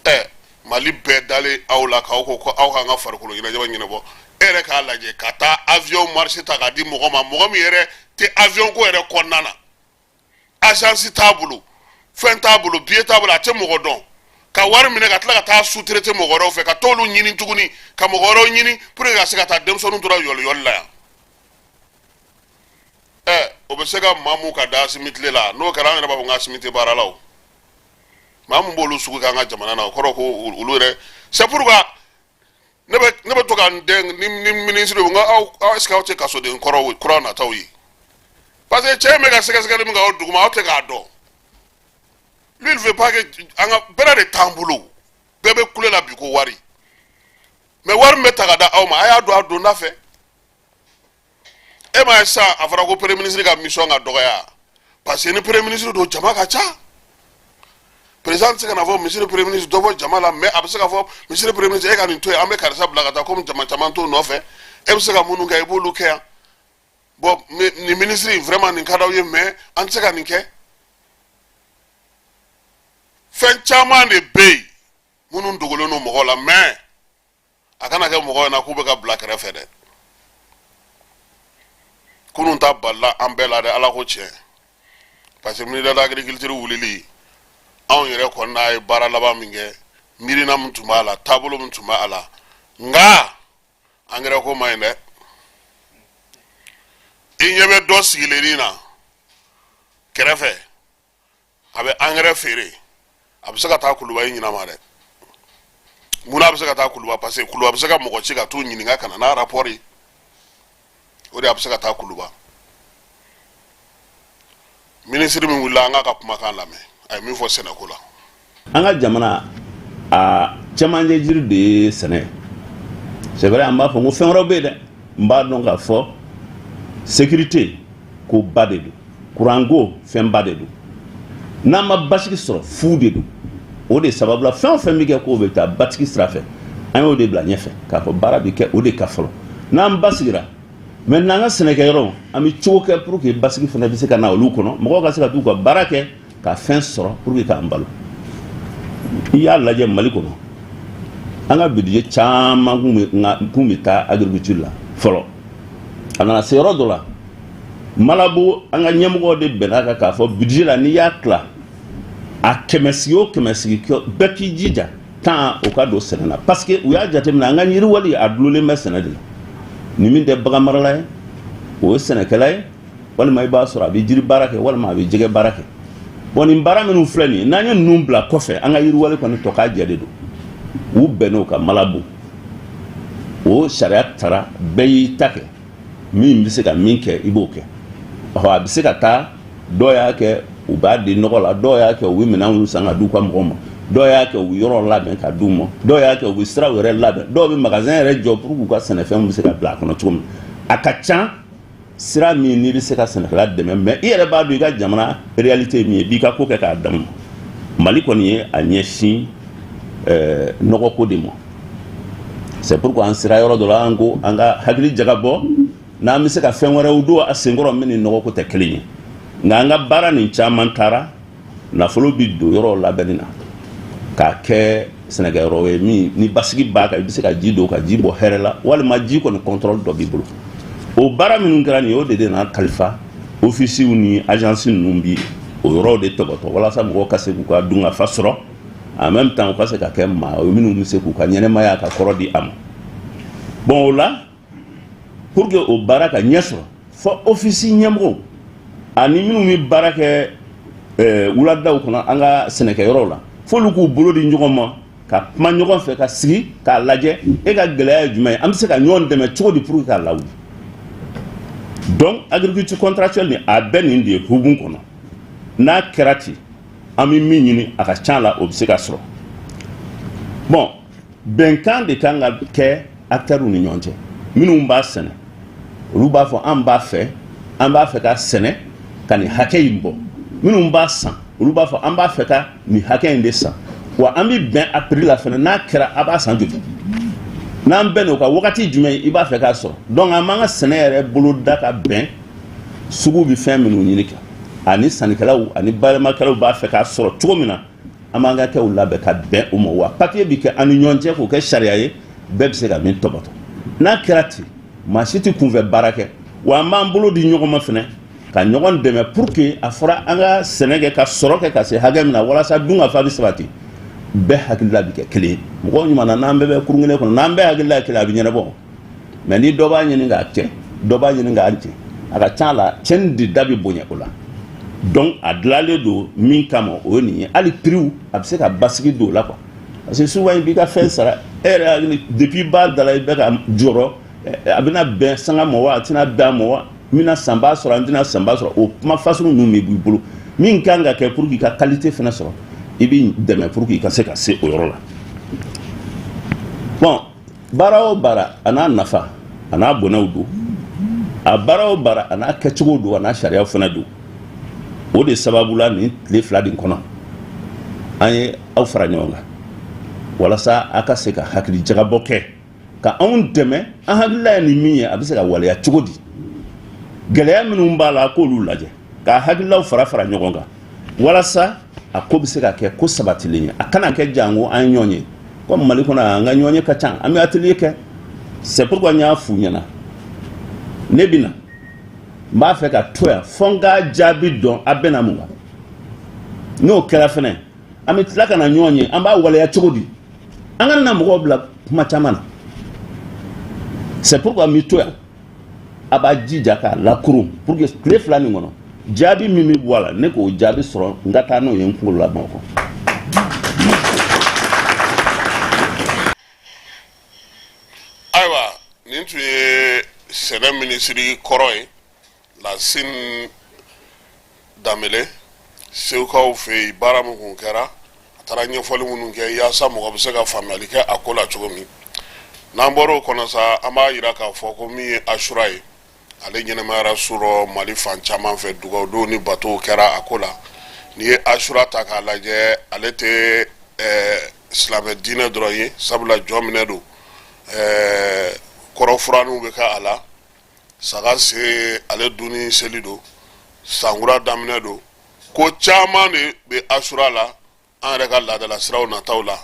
[SPEAKER 1] Ɛ, Mali bɛɛ dalen aw la k'aw ko ko aw k'an ka farikolo ɲɛnajɛ ɲɛnabɔ. E yɛrɛ k'a lajɛ ka taa avion marché ta k'a di mɔgɔ ma, mɔgɔ min yɛrɛ tɛ avion ko yɛrɛ kɔnɔna na, agence t'a bolo, fɛn t'a bolo, billet t'a bolo, a tɛ mɔgɔ dɔn, ka wari minɛ ka tila ka taa sous-traiter mɔgɔ wɛrɛw fɛ, ka t'olu ɲini tuguni, ka mɔgɔ wɛrɛw ɲini pour que ka se ka taa. Denmisɛnninw tora yɔliyɔli la yan. Ɛ, o bɛ se ka maa mun ka da Asimi tile la, n'o kɛra, an yɛrɛ b'a fɔ n ko Asimi tɛ baara la. O maa mun b'olu sugu kɛ an ka jamana na, o kɔrɔ ko olu yɛrɛ. C'est pourquoi ne bɛ to ka n den ni ministre n ko aw, est ce que aw tɛ kasoden kɔrɔw kura nataw ye? Parce que cɛ in bɛ ka sɛgɛsɛgɛli min kɛ aw duguma, aw tɛ k'a dɔn. Lui, il veut pas que an ka bɛrɛ de t'an bolo. Bɛɛ bɛ kule la bi ko wari, mais wari min bɛ ta ka da aw ma, a y'a don a donda fɛ. E m'a ye sisan, a fɔra ko premier ministre ka mission ka dɔgɔya, parce que ni premier ministre don, jama ka ca. Président tɛ se ka na fɔ: "Monsieur le premier ministre, dɔ bɔ jama la." Mais a bɛ se ka fɔ: "Monsieur le premier ministre, e ka nin to yen, an bɛ karisa bila ka taa." Komi jama caman t'o nɔfɛ, e bɛ se ka minnu kɛ, i b'olu kɛ yan. Bon, nin ministre vraiment, nin ka d'aw ye, mais an tɛ se ka nin kɛ. Fɛn caman de bɛ yen minnu dogolen don mɔgɔw la, mais a kana kɛ mɔgɔw ɲɛna k'u bɛ ka bila kɛrɛfɛ dɛ. Kunun ta balila an bɛɛ la dɛ, Ala ko tiɲɛ, parce que ministère de l'Agriculture wulili, anw yɛrɛ kɔni n'a ye baara laban min kɛ, miirina min tun b'a la, taabolo min tun b'a la, nka angɛrɛ ko man ɲi dɛ. I ɲɛ bɛ dɔ sigilennin na kɛrɛfɛ, a bɛ angɛrɛ feere, a bɛ se ka taa Kuluba i ɲina ma dɛ. Munna a bɛ se ka taa Kuluba? Parce que Kuluba bɛ se ka mɔgɔ ci ka t'u ɲininka ka na n'a rapport ye. O de a bɛ se ka taa Kuluba. Minisiri min wulila, an k'a ka kumakan lamɛn, a ye min fɔ sɛnɛko la.
[SPEAKER 2] An ka jamana a cɛmancɛ jiri de ye sɛnɛ. C'est vrai, an b'a fɔ ko fɛn wɛrɛw bɛ yen dɛ. N b'a dɔn k'a fɔ sécurité ko ba de don, kuranko fɛnba de don. N'an ma basigi sɔrɔ, fu de don. O de sababu la, fɛn o fɛn bɛ kɛ k'o bɛ taa basigi sira fɛ, an y'o de bila ɲɛfɛ k'a fɔ baara bɛ kɛ o de ka fɔlɔ. N'an basigira maintenant, an ka sɛnɛkɛyɔrɔ, an bɛ cogo kɛ pour que basigi fana bɛ se ka na olu kɔnɔ, mɔgɔw ka se ka t'u ka baara kɛ ka fɛn sɔrɔ pour que k'an balo. I y'a lajɛ, Mali kɔnɔ, an ka budget caman kun bɛ taa agriculture la fɔlɔ. A nana se yɔrɔ dɔ la, Malabo, an ka ɲɛmɔgɔw de bɛn'a kan k'a fɔ budget la, n'i y'a tila a 100 sigi o 100 sigi, bɛɛ k'i jija 10, o ka don sɛnɛ na, parce que u y'a jateminɛ, an ka yiriwali a dulolen bɛ sɛnɛ de la. Ni min tɛ bagan marala ye, o ye sɛnɛkɛla ye, walima i b'a sɔrɔ a bɛ jiri baara kɛ, walima a bɛ jɛgɛ baara kɛ. Bon, nin baara minnu filɛ nin ye, n'an ye ninnu bila kɔfɛ, an ka yiriwali kɔni tɔ k'a jɛ de don. U bɛnn'o kan Malabo, o sariya tara, bɛɛ y'i ta kɛ. Min bɛ se ka min kɛ, i b'o kɛ. Ɔhɔ, a bɛ se ka taa, dɔw y'a kɛ u b'a di nɔgɔ la, dɔw y'a kɛ u bɛ minɛnw san ka d'u ka mɔgɔw ma, dɔw y'a kɛ u bɛ yɔrɔ labɛn ka d'u ma, dɔw y'a kɛ u bɛ siraw yɛrɛ labɛn, dɔw bɛ magasin yɛrɛ jɔ pour k'u ka sɛnɛfɛnw bɛ se ka bila a kɔnɔ cogo min. A ka ca sira min n'i bɛ se ka sɛnɛkɛla dɛmɛ, mais i yɛrɛ b'a dɔn i ka jamana réalité ye min ye, i b'i ka ko kɛ k'a d'a ma. Mali kɔni ye a ɲɛsin nɔgɔko de ma. C'est pourquoi an sera yɔrɔ dɔ la, an ko an ka hakili jagabɔ n'an bɛ se ka fɛn wɛrɛw don a senkɔrɔ min ni nɔgɔko tɛ kelen ye. Nka an ka baara nin caman taara, nafolo bi don yɔrɔw labɛnni na k'a kɛ sɛnɛkɛyɔrɔ ye min ni basigi b'a kan, i bɛ se ka ji don ka ji bɔ hɛrɛ la, walima ji kɔni contrôle dɔ b'i bolo. O baara minnu kɛra nin ye, o de nana kalifa ofisiw ni agence ninnu bi o yɔrɔw de tɔbɔtɔ, walasa mɔgɔw ka se k'u ka dunkafa sɔrɔ, en même temps u ka se ka kɛ maa ye minnu bɛ se k'u ka ɲɛnɛmaya ka kɔrɔ di a ma. Bon, o la, pour que o baara ka ɲɛ sɔrɔ, fɔ office ɲɛmɔgɔw ani minnu bɛ baara kɛ wuladaw kɔnɔ an ka sɛnɛkɛyɔrɔw la, f'olu k'u bolo di ɲɔgɔn ma ka kuma ɲɔgɔn fɛ, ka sigi k'a lajɛ e ka gɛlɛya ye jumɛn ye, an bɛ se ka ɲɔgɔn dɛmɛ cogo di pour que k'a lawuli. Donc agriculture contractuelle nin, a bɛɛ nin de ye hukumu kɔnɔ. N'a kɛra ten, an bɛ min ɲini, a ka ca la, o bɛ se ka sɔrɔ. Bon, bɛnkan de kan ka kɛ acteurs ni ɲɔgɔn cɛ. Minnu b'a sɛnɛ, olu b'a fɔ an b'a fɛ ka sɛnɛ ka nin hakɛ in bɔ. Minnu b'a san, olu b'a fɔ an b'a fɛ ka nin hakɛ in de san. Wa an bɛ bɛn a prix la fɛnɛ. N'a kɛra, a b'a san joli? N'an bɛn n'o kan, wagati jumɛn i b'a fɛ k'a sɔrɔ? Donc an b'an ka sɛnɛ yɛrɛ bolo da ka bɛn sugu bɛ fɛn minnu ɲini kan, ani sannikɛlaw ani bayɛlɛmakɛlaw b'a fɛ k'a sɔrɔ cogo min na, an b'an ka kɛw labɛn ka bɛn o ma. Wa papiye bɛ kɛ an ni ɲɔgɔn cɛ k'o kɛ sariya ye, bɛɛ bɛ se ka min tɔbɔtɔ. N'a kɛra ten, maa si tɛ kunfɛ baara kɛ. Wa an b'an bolo di ɲɔgɔn ma fɛnɛ ka ɲɔgɔn dɛmɛ pour que a fɔra an ka sɛnɛ kɛ ka sɔrɔ kɛ ka se hakɛ min na, walasa dun ka fa bɛ sabati, bɛɛ hakilila bɛ kɛ kelen ye. Mɔgɔw ɲuman na, n'an bɛɛ bɛ kurun kelen kɔnɔ, n'an bɛɛ hakilila ye kelen, a bɛ ɲɛnabɔ. Mais ni dɔ b'a ɲini k'a cɛ, dɔ b'a ɲini k'a cɛ, a ka ca la, cɛnni de da bɛ bonya o la. Donc a dilanlen don min kama, o ye nin ye. Hali prix, a bɛ se ka basigi don o la quoi, parce que souvent i b'i ka fɛn sara, e yɛrɛ hakili depuis ba da la, i bɛ ka jɔrɔ, a bɛna bɛn sanga ma wa, a tɛna bɛn a ma wa. N bɛna sanba sɔrɔ, n tɛna sanba sɔrɔ, o kuma fasugu ninnu b'i bolo. Min kan ka kɛ pour que i ka qualité fana sɔrɔ, i b'i dɛmɛ pour que i ka se ka se o yɔrɔ la. Bon, baara o baara a n'a nafa a n'a bɔnɛw don, a baara o baara a n'a kɛcogo don, a n'a sariyaw fana don. O de sababu la, nin tile 2 nin kɔnɔ, an ye aw fara ɲɔgɔn kan walasa a ka se ka hakili jagabɔ kɛ ka anw dɛmɛ. An hakilila ye nin min ye, a bɛ se ka waleya cogo di? Gɛlɛya minnu b'a la, k'olu lajɛ, k'a hakililaw fara fara ɲɔgɔn kan walasa a ko bɛ se ka kɛ ko sabatilen ye. A kana kɛ janko an ye ɲɔgɔn ye komi Mali kɔnɔ, an ka ɲɔgɔn ye ka ca, an bɛ atelier kɛ. C'est pourquoi n y'a f'u ɲɛna, ne bɛ na, n b'a fɛ ka to yan fo n k'a jaabi dɔn a bɛnna mun kan. N'o kɛra fɛnɛ, an bɛ tila ka na ɲɔgɔn ye, an b'a waleya cogo di, an kana na mɔgɔw bila kuma caman na. C'est pourquoi n bɛ to yan, a b'a jija k'a lakurun pour que tile 2 nin kɔnɔ, jaabi min bɛ bɔ a la, ne k'o jaabi sɔrɔ, n ka taa n'o ye n kunkolo la Bamakɔ.
[SPEAKER 1] Ayiwa, nin tun ye sɛnɛ minisiri kɔrɔ ye, Lasine Danbele. Segukaw fɛ yen, baara min kun kɛra, a taara ɲɛfɔli minnu kɛ yaasa mɔgɔ bɛ se ka faamuyali kɛ a ko la cogo min. N'an bɔra o kɔnɔ sa, an b'a yira k'a fɔ ko min ye Asura ye, ale ɲɛnamayara su rɔ Mali fan caman fɛ. Dugawudon ni batow kɛra a ko la. N'i ye Asura ta k'a lajɛ, ale tɛ silamɛ diinɛ dɔrɔn ye, sabula jɔn minɛ don, kɔrɔfuraniw bɛ kɛ a la, saga sen ale dunni seli don, sankura daminɛ don. Ko caman de bɛ Asura la an yɛrɛ ka laadala siraw nataw la.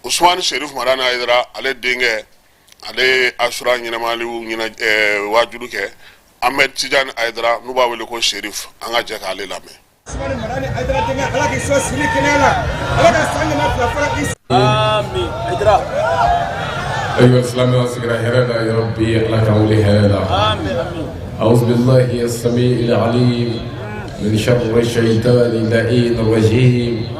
[SPEAKER 1] Usumani Serif Madani Hayidara, ale denkɛ, ale ye Asura ɲɛnamayaliw ɲɛna waajulu kɛ. Ahmed Tijani Hayidara, n'u b'a wele ko Serif, an ka jɛ k'ale lamɛn.
[SPEAKER 3] Usumani Madani Hayidara denkɛ, Ala k'i sɔn si ni kɛnɛya la, Ala ka san 200 fara i.
[SPEAKER 4] Amin. Hayidara.
[SPEAKER 5] Ayiwa, silamɛw sigira hɛrɛ la. Ya Rabbi, Ala k'an wuli hɛrɛ la.
[SPEAKER 4] Amin. Amin.
[SPEAKER 5] أعوذ بالله السميع العليم من شر الشيطان اللعين الرجيم.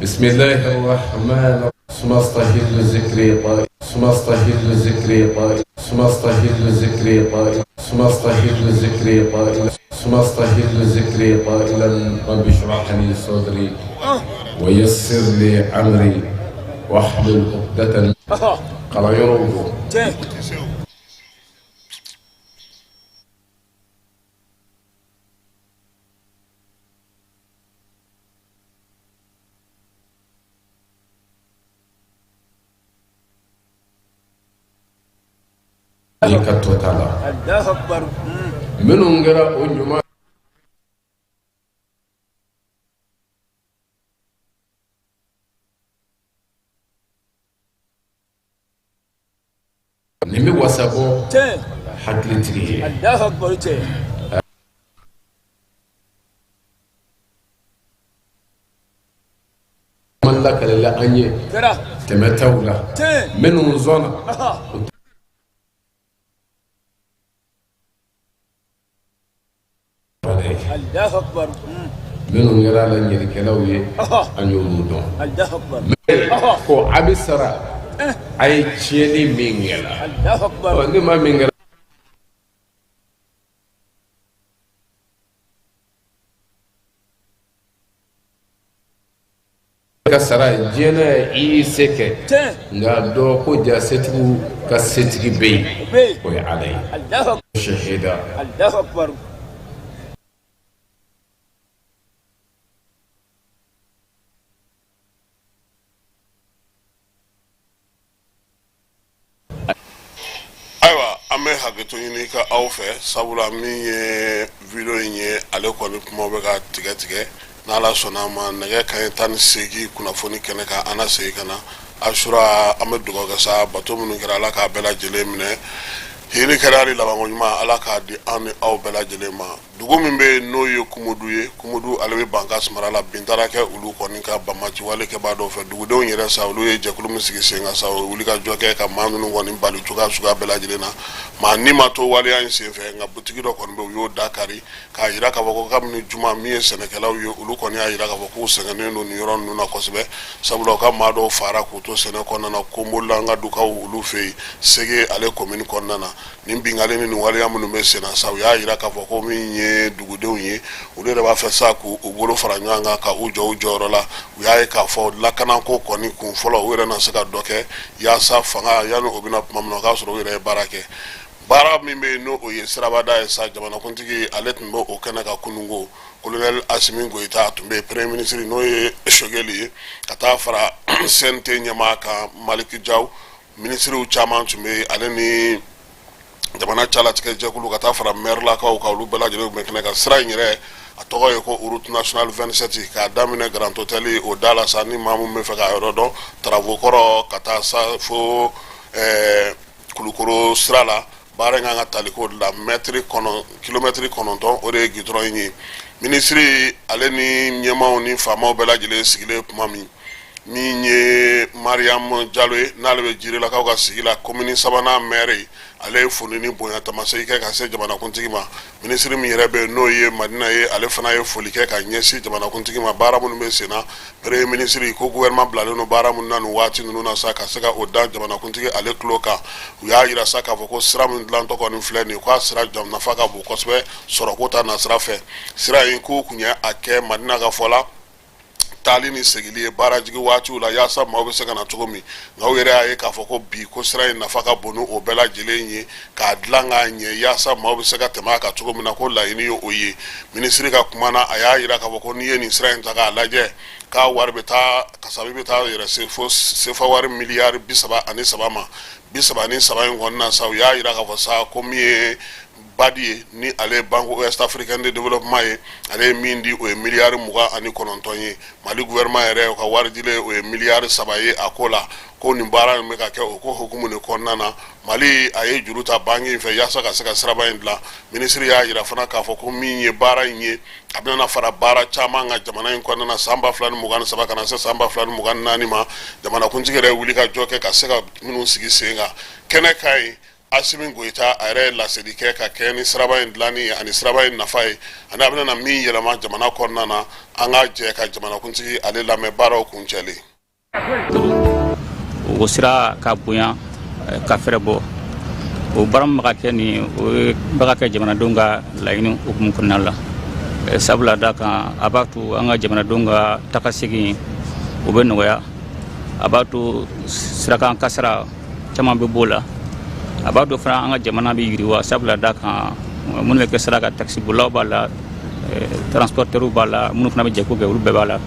[SPEAKER 5] بسم الله الرحمن. ثم استهل ذكري قائل، ثم استهل ذكري قائل، ثم استهل ذكري قائل، ثم استهل ذكري قائلا، ثم استهل ذكري قائلا: رب اشرح لي صدري ويسر لي أمري واحلل عقدة. Kalanyɔrɔw don. I ka to t'a la.
[SPEAKER 4] Allahu Akbar.
[SPEAKER 5] Minnu kɛra o ɲuman nin bɛ wasabɔ hakilitigi ye.
[SPEAKER 4] Allahu Akbar, tiɲɛ.
[SPEAKER 5] Man lakalila an ye
[SPEAKER 4] Kɛra.
[SPEAKER 5] tɛmɛtaw la, minnu sɔnna
[SPEAKER 4] Allahu Akbar.
[SPEAKER 5] Minnu kɛra la ɲinikɛlaw ye, an y'olu dɔn.
[SPEAKER 4] Allahu Akbar.
[SPEAKER 5] Ko a bɛ sara a ye tiɲɛni min kɛ la.
[SPEAKER 4] Allahu Akbar.
[SPEAKER 5] Ni maa min kɛra ka sara diɲɛ na, i y'i se kɛ, nka dɔ ko ja setigiw ka setigi bɛ yen, o ye Ala ye.
[SPEAKER 4] Allahu
[SPEAKER 5] Shahida.
[SPEAKER 4] Allahu Akbar.
[SPEAKER 1] Ayiwa, an bɛ hakɛto ɲini ka aw fɛ, sabula min ye video in ye, ale kɔni kuma bɛ ka tigɛ tigɛ. N'Ala sɔnna a ma, nɛgɛ kanɲɛ 18 kunnafoni kɛnɛ kan, an na segin ka na Asura. An bɛ dugawu kɛ sa, bato minnu kɛra, Ala k'a bɛɛ lajɛlen minɛ. Hini kɛra ni labanko ɲuman, Ala k'a di an ni aw bɛɛ lajɛlen ma. Dugu min bɛ yen, n'o ye Kumudu ye, Kumudu ale bɛ Bankas mara la. Bin taara kɛ olu kɔni ka banbaanci wale kɛbaa dɔw fɛ. Dugudenw yɛrɛ sa, olu ye jɛkulu min sigi sen kan sa, o ye wulikajɔ kɛ ka maa ninnu kɔni bali cogoya suguya bɛɛ lajɛlen na. Maa ni ma to waleya in senfɛ, nka butigi dɔ kɔni bɛ, u y'o da kari k'a jira k'a fɔ ko kabini juma min ye sɛnɛkɛlaw ye, olu kɔni y'a jira k'a fɔ k'u sɛgɛnnen don nin yɔrɔ ninnu na kosɛbɛ, sabula u ka maa dɔw faara k'u to sɛnɛ kɔnɔna na, Konbolangadukaw olu fɛ yen, Sege ale komini kɔnɔna na. Nin binkanni ni nin waleya minnu bɛ sen na sa, u y'a jira k'a fɔ ko min ye dugudenw ye, olu yɛrɛ b'a fɛ sa k'u bolo fara ɲɔgɔn kan ka u jɔ u jɔyɔrɔ la. U y'a ye k'a fɔ lakanako kɔni kun fɔlɔ, u yɛrɛ na se ka dɔ kɛ yaasa fanga yanni o bɛna tuma min na, o k'a sɔrɔ u yɛrɛ ye baara kɛ. Baara min bɛ yen, n'o o ye sirabada ye sa, jamanakuntigi ale tun bɛ o kɛnɛ kan kununko. Colonel Asimi Goyita tun bɛ, premier ministre n'o ye Sogɛli ye, ka taa fara CNT ɲɛmaa kan Maliki Jaw, minisiriw caman tun bɛ yen, ale ni jamana calatigɛ jɛkulu, ka taa fara mɛrilakaw kan, olu bɛɛ lajɛlen tun bɛ kɛnɛ kan. Sira in yɛrɛ, a tɔgɔ ye ko route nationale 27, k'a daminɛ Grand Hôtel o da la sa, ni maa min bɛ fɛ k'a yɔrɔ dɔn, Taravo kɔrɔ, ka taa sa fo Kulukoro sira la. Baara in kan ka tali k'o de la, mɛtiri kɔnɔ kilomɛtiri 9, o de ye gidɔrɔn in ye. Minisiri ale ni ɲɛmaaw ni faamaw bɛɛ lajɛlen sigilen kuma min, min ye Mariam Jalo ye, n'ale bɛ Jirelakaw ka sigi la, komini sabanan mɛri ye, ale ye foli ni bonya tamasegi kɛ ka se jamanakuntigi ma. Minisiri min yɛrɛ bɛ yen, n'o ye Madina ye, ale fana ye foli kɛ ka ɲɛsin jamanakuntigi ma. Baara minnu bɛ sen na, premier ministre ko gouvernement bilalen don baara minnu na nin waati ninnu na sa, ka se ka o da jamanakuntigi ale tulo kan. U y'a jira sa k'a fɔ ko sira min dilantɔ kɔni filɛ nin ye, k'a sira nafa ka bon kosɛbɛ sɔrɔko ta nasira fɛ. Sira in, k'u kun ye a kɛ, Madina ka fɔ la, taali ni segili ye baarajigi waatiw la, yaasa maaw bɛ se ka na cogo min. Nka u yɛrɛ y'a ye k'a fɔ ko bi ko sira in nafa ka bon ni o bɛɛ lajɛlen ye, k'a dilan k'a ɲɛ yaasa maaw bɛ se ka tɛmɛ a kan cogo min na, ko laɲini ye o ye. Minisiri ka kuma na, a y'a jira k'a fɔ ko n'i ye nin sira in ta k'a lajɛ, k'a wari bɛ taa kasabi bɛ taa yɛrɛ se fo sefa wari miliyari 33 ma. 33 in kɔni na sa, u y'a jira k'a fɔ sa ko min ye BAD ye, ni ale ye Banque Ouest Africaine de Développement ye, ale ye min di, o ye miliyari 29 ye. Mali gouvernement yɛrɛ, o ka wari dilen, o ye miliyari 3 ye a ko la. Ko nin baara in bɛ ka kɛ o ko hukumu de kɔnɔna na. Mali a ye juru ta banque in fɛ yaasa ka se ka siraba in dilan. Minisiri y'a jira fana k'a fɔ ko min ye baara in ye, a bɛna fara baara caman kan jamana in kɔnɔna na san 2023 ka na se san 2024 ma, jamanakuntigi yɛrɛ wuli ka jɔ kɛ ka se ka minnu sigi sen kan. Kɛnɛ kan yen, Asimi Goyita a yɛrɛ ye laseli kɛ ka kɛ ni siraba in dilanni ye ani siraba in nafa ye, ani a bɛna na min yɛlɛma jamana kɔnɔna na. An ka jɛ ka jamanakuntigi ale lamɛn baaraw kuncɛlen.
[SPEAKER 6] O sira ka bonya ka fɛrɛ bɔ, o baara min bɛ ka kɛ nin, o bɛ ka kɛ jamanadenw ka laɲini hukumu kɔnɔna la, sabula da kan a b'a to an ka jamanadenw ka taga segin o bɛ nɔgɔya, a b'a to sirakan kasara caman bɛ b'o la, a b'a to fana an ka jamana bɛ yiriwa, sabula da kan minnu bɛ kɛ sira kan, takisibolilaw b'a la, transporteurs b'a la, minnu fana bɛ jago kɛ, olu bɛɛ b'a la.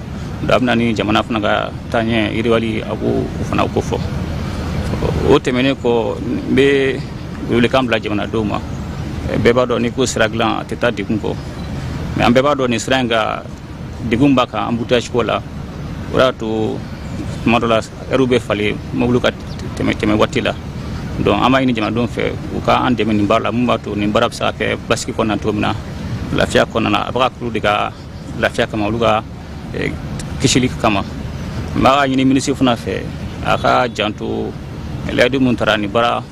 [SPEAKER 6] Donc a bɛ na ni jamana fana ka taaɲɛ yiriwali, a b'o fana ko fɔ. O tɛmɛnen kɔ, n bɛ welekan bila jamanadenw ma. Bɛɛ b'a dɔn n'i ko sira dilan, a tɛ taa degun kɔ, mais an bɛɛ b'a dɔn nin sira in ka degun b'a kan embouteillage ko la. O y'a to tuma dɔ la heure bɛ falen mobili ka tɛmɛ tɛmɛ waati la. Donc an b'a ɲini jamanadenw fɛ u ka an dɛmɛ nin baara la, mun b'a to nin baara bɛ se ka kɛ basigi kɔnɔna cogo min na, lafiya kɔnɔna na. A bɛ ka k'olu de ka lafiya kama, olu ka kisili kama. N b'a ɲini minisiri fana fɛ, a ka janto layidu mun tara nin baara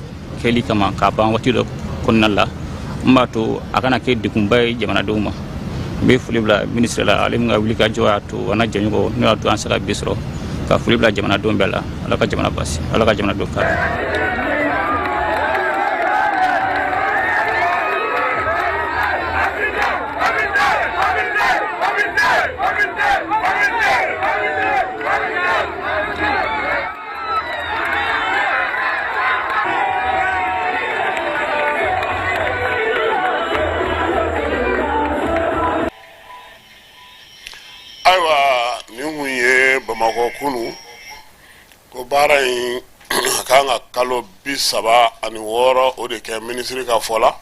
[SPEAKER 6] kɛli kama k'a ban waati dɔ kɔnɔna la, n b'a to a kana kɛ degunba ye jamanadenw ma. N bɛ foli bila minisiri la, ale min ka wuli ka jɔ y'a to a n'a jɛɲɔgɔn n'o y'a to an sera bi sɔrɔ. Ka foli bila jamanadenw bɛɛ la. Ala ka jamana basi, Ala ka jamanadenw kari.
[SPEAKER 1] Ayiwa, nin kun ye Bamakɔ kunu ko baara in a kan ka kalo 36 o de kɛ. Minisiri ka fɔ la,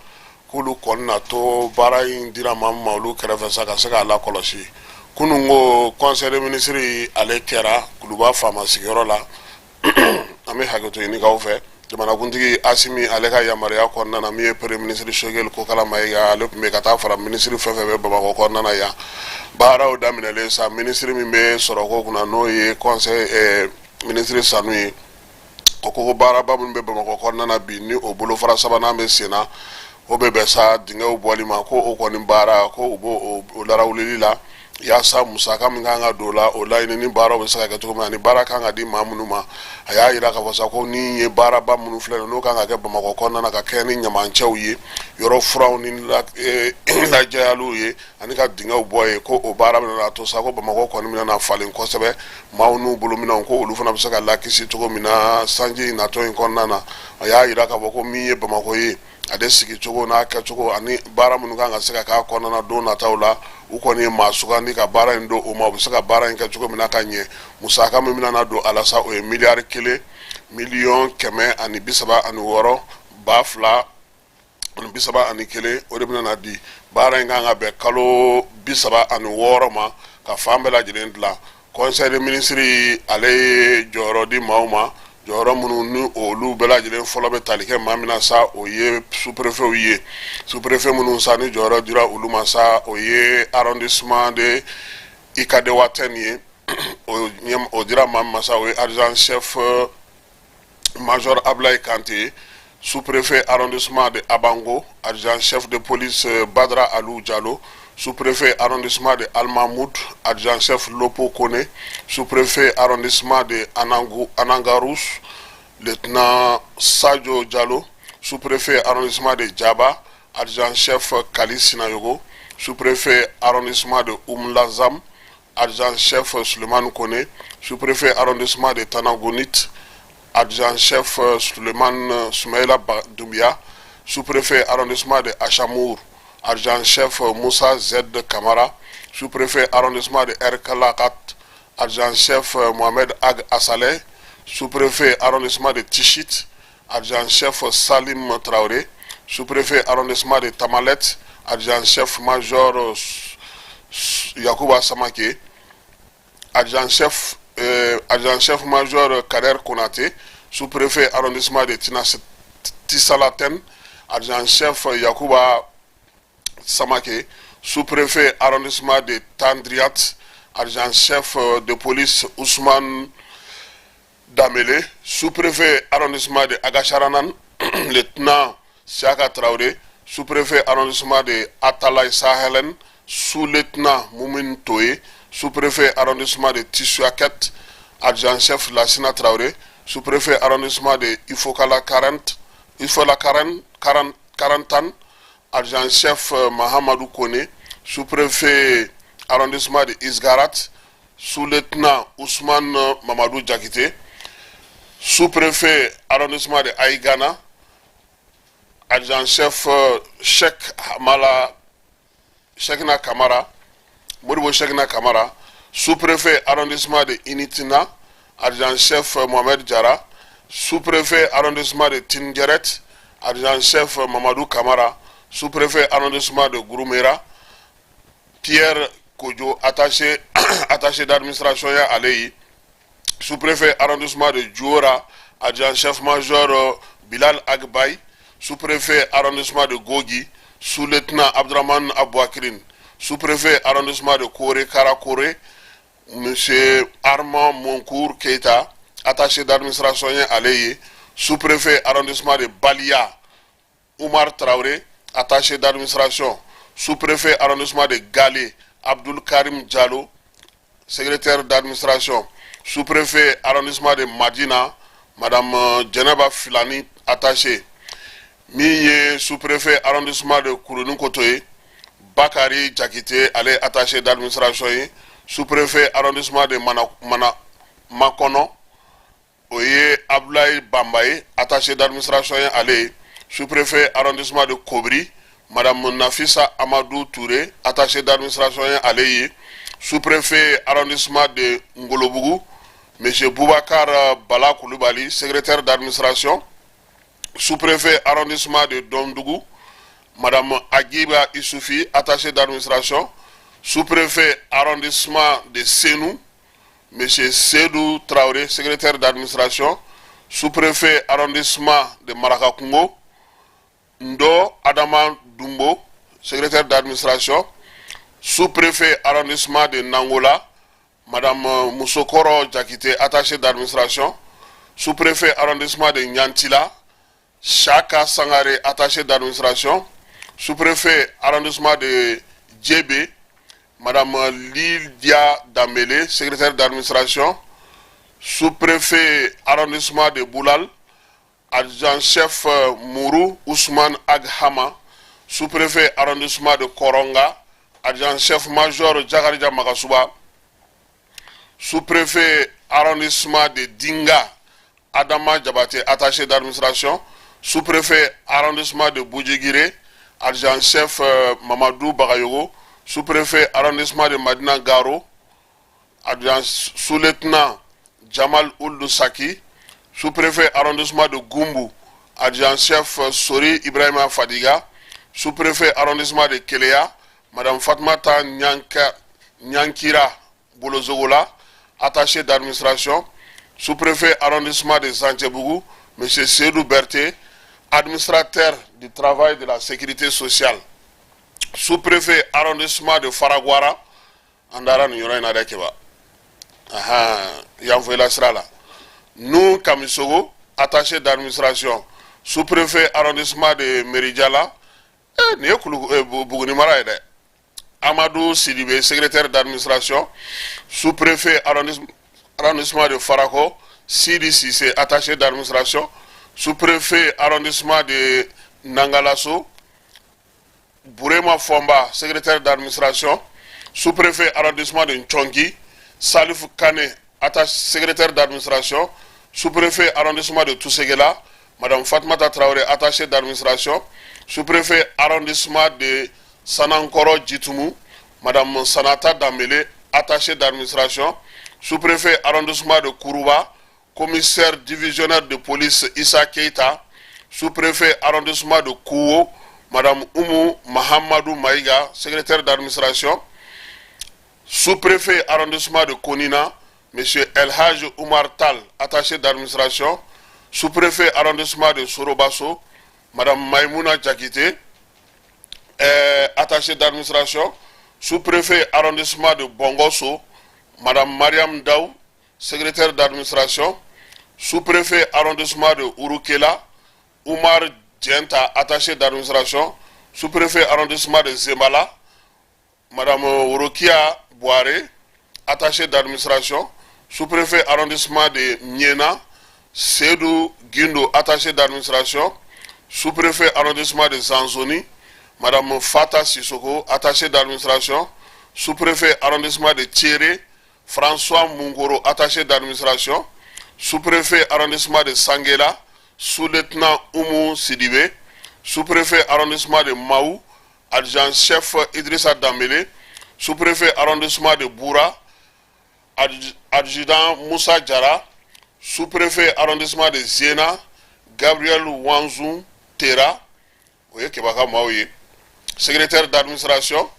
[SPEAKER 1] k'olu kɔni na to baara in dira maa min ma, olu kɛrɛfɛ sa ka se k'a lakɔlɔsi. Kunun ko conseil des ministres ale kɛra Kuluba faama sigiyɔrɔ la. An bɛ hakɛto ɲini k'aw fɛ. Jamanakuntigi Asimi ale ka yamaruya kɔnɔna na, min ye premier ministre Sogɛli Kokala Mayiga, ale tun bɛ ka taa fara minisiri fɛn fɛn bɛ Bamakɔ kɔnɔna na yan. Baaraw daminɛlen sa, minisiri min bɛ sɔrɔko kunna, n'o ye conseil ministre Sanu ye, o ko ko baaraba minnu bɛ Bamakɔ kɔnɔna na bi, ni o bolofara sabanan bɛ sen na, o bɛ bɛn sa dingɛw bɔli ma, ko o kɔni baara ko u b'o o larawulili la. Yaasa musaka min kan ka don o la, o laɲini baaraw bɛ se ka kɛ cogo min na, ani baara kan ka di maa minnu ma. A y'a jira k'a fɔ sa ko ni ye baaraba minnu filɛ, n'o kan ka kɛ Bamakɔ kɔnɔna na, ka kɛ ni ɲamancɛw ye, yɔrɔ furaw ni lajɛyaliw ye, ani ka dingɛw bɔ ye, ko o baara bɛna to sa ko Bamakɔ kɔni bɛna falen kosɛbɛ. Maaw n'u bolominɛnw, ko olu fana bɛ se ka lakisi cogo min na sanji natɔ in kɔnɔna na. A y'a jira k'a fɔ ko min ye Bamakɔ ye, ale sigicogo n'a kɛcogo ani baara minnu kan ka se ka k'a kɔnɔna don nataw la, u kɔni ye maa sugandi ka baara in don o ma, u bɛ se ka baara in kɛ cogo min na ka ɲɛ. Musaka min bɛna don a la sa, o ye 1 136 2031. O de bɛna di. Baara in kan ka bɛn kalo 36 ma ka fan bɛɛ lajɛlen dilan. Conseil des ministres, ale ye jɔyɔrɔ di maaw ma, jɔyɔrɔ minnu ni olu bɛɛ lajɛlen fɔlɔ bɛ tali kɛ maa min na sa, o ye sous-préfetw ye. Sous-préfet minnu sa ni jɔyɔrɔ dira olu ma sa, o ye arrondissement de Ikadewaten ye. O dira maa min ma sa, o ye adjudant chef major Ablaye Kante. Sous-préfet arrondissement de Abango, adjudant chef de police Badra Alou Diallo. Sous-préfet arrondissement de Almamoud, adjudant-chef Lopo Kone. Sous-préfet arrondissement de Anangarous, lieutenant Sadio Diallo. Sous-préfet arrondissement de Djaba, adjudant-chef Kali Sinayogo. Sous-préfet arrondissement de Oumlazam, adjudant-chef Suleiman Kone. Sous-préfet arrondissement de Tanagounit, adjudant-chef Suleiman Soumaïla Doumbia. Sous-préfet arrondissement de Achamour, adjudant-chef Moussa Z Kamara. Sous-préfet arrondissement de Erkalakat, adjudant-chef Mohamed Ag Assaleh. Sous-préfet arrondissement de Tichit, adjudant-chef Salim Traoré. Sous-préfet arrondissement de Tamalet, adjudant-chef major Yacouba Samake. Adjudant-chef major Kader Konate. Sous-préfet arrondissement de Tissalaten, adjudant-chef Yacouba Samake. Sous-préfet arrondissement de Tandriat, adjudant-chef de police Ousmane Damele. Sous-préfet arrondissement de Agacharanan, lieutenant Siaka Traoré. Sous-préfet arrondissement de Atalay Sahelen, sous-lieutenant Moumin Toé. Sous-préfet arrondissement de Tissuaket, adjudant-chef Lassina Traoré. Sous-préfet arrondissement de Ifokala 40, Ifola 40, 40, 40 ans, adjudant-chef Mahamadou Kone. Sous-préfet arrondissement de Isgarat, sous-lieutenant Ousmane Mamadou Diakité. Sous-préfet arrondissement de Aïgana, adjudant-chef Cheikh Mala Cheikhna Kamara, Modibo Cheikhna Kamara. Sous-préfet arrondissement de Initina, adjudant-chef Mohamed Diarra. Sous-préfet arrondissement de Tingeret, adjudant-chef Mamadou Kamara. Sous-préfet arrondissement de Gouroumera, Pierre Kodjo, attaché d'administration ya ale ye. Sous-préfet arrondissement de Djora, adjudant-chef major Bilal Agbay. Sous-préfet arrondissement de Gogui, sous-lieutenant Abdraman Abouakrine. Sous-préfet arrondissement de Koré Karakore, monsieur Armand Moncourt Keita, attaché d'administration ye ale ye. Sous-préfet arrondissement de Balia, Oumar Traoré, attaché d'administration. Sous-préfet arrondissement de Galé, Abdul Karim Diallo, secrétaire d'administration. Sous-préfet arrondissement de Madina, madame Djeneba Filani, attaché. Min ye sous-préfet arrondissement de Kourounou-Koto ye, Bakary Diakité, ale attaché d'administration ye. Sous-préfet arrondissement de Mana, Mana Makono, o ye Abdoulaye Bamba ye, attaché d'administration ye ale ye. Sous-préfet arrondissement de Kobri, madame Nafisa Amadou Touré, attaché d'administration ye ale ye. Sous-préfet arrondissement de Ngolobougou, monsieur Boubacar Bala Koulibaly, secrétaire d'administration. Sous-préfet arrondissement de Dondougou, madame Agiba Issoufi, attaché d'administration. Sous-préfet arrondissement de Senou, monsieur Sedou Traoré, secrétaire d'administration. Sous-préfet arrondissement de Marakakungo, Ndo Adama Dumbo, secrétaire d'administration. Sous-préfet arrondissement de Nangola, madame Moussokoro Diakité, attaché d'administration. Sous-préfet arrondissement de Nyantila, Chaka Sangare, attaché d'administration. Sous-préfet arrondissement de Djébé, Madame Lydia Dambélé, secrétaire d'administration, sous-préfet arrondissement de Boulal, adjudant-chef Mourou Ousmane Aghama, sous-préfet arrondissement de Koronga, adjudant-chef major Djakarija Makasuba, sous-préfet arrondissement de Dinga, Adama Diabaté, attaché d'administration, sous-préfet arrondissement de Boudjiguiré, adjudant-chef Mamadou Bagayogo, sous-préfet arrondissement de Madina Garo, adjudant sous-lieutenant Jamal Ould Saki, sous-préfet arrondissement de Goumbu, adjudant-chef Sori Ibrahima Fadiga, sous-préfet arrondissement de Kéléa, Madame Fatmata Nyankira Bolozogola, attaché d'administration, sous-préfet arrondissement de Zantchebougou, M. Seydou Berthe, administrateur du travail de la sécurité sociale, sous-préfet arrondissement de Faragwara, an dara nin yɔrɔ in na dɛ Keba, ahan yanfoyila sira la, Nou Kamisogo, attaché d'administration, sous-préfet arrondissement de Merijala, eh, nin ye kulu eh, Buguni mara ye dɛ, Amadou Sidibé, secrétaire d'administration, sous-préfet arrondissement de Farako, Sidi Sissé, attaché d'administration, sous-préfet arrondissement de Nangalasso, Bourema Fomba, secrétaire d'administration, sous-préfet arrondissement de Nchongi, Salif Kane, attaché secrétaire d'administration, sous-préfet arrondissement de Tousséguela, Madame Fatmata Traoré, attaché d'administration, sous-préfet arrondissement de Sanankoro Djitoumou, Madame Sanata Damele, attaché d'administration, sous-préfet arrondissement de Kourouba, commissaire divisionnaire de police Issa Keita, sous-préfet arrondissement de Kouo, Madame Oumou Mahamadou Maïga, secrétaire d'administration, sous-préfet arrondissement de Konina, Monsieur Elhaj Oumar Tal, attaché d'administration, sous-préfet arrondissement de Sorobasso, Madame Maïmouna Djakite, attaché d'administration, sous-préfet arrondissement de Bongoso, Madame Mariam Daou, secrétaire d'administration, sous-préfet arrondissement de Urukela, Oumar Djenta, attaché d'administration, sous-préfet arrondissement de Zemala, Madame Urukia Boiré, attaché d'administration, sous-préfet arrondissement de Miena, Seydou Guindo, attaché d'administration, sous-préfet arrondissement de Zanzoni, Madame Fata Sissoko, attaché d'administration, sous-préfet arrondissement de Thierry, François Mungoro, attaché d'administration, sous-préfet arrondissement de Sanguela, sous-lieutenant Oumou Sidibé, sous-préfet arrondissement de Maou, adjudant-chef Idrissa Dambélé, sous-préfet arrondissement de Boura, adjudant Moussa Diarra, sous-préfet arrondissement de Zena, Gabriel Wanzou Tera, o ye Keba ka maaw ye, secrétaire d'administration,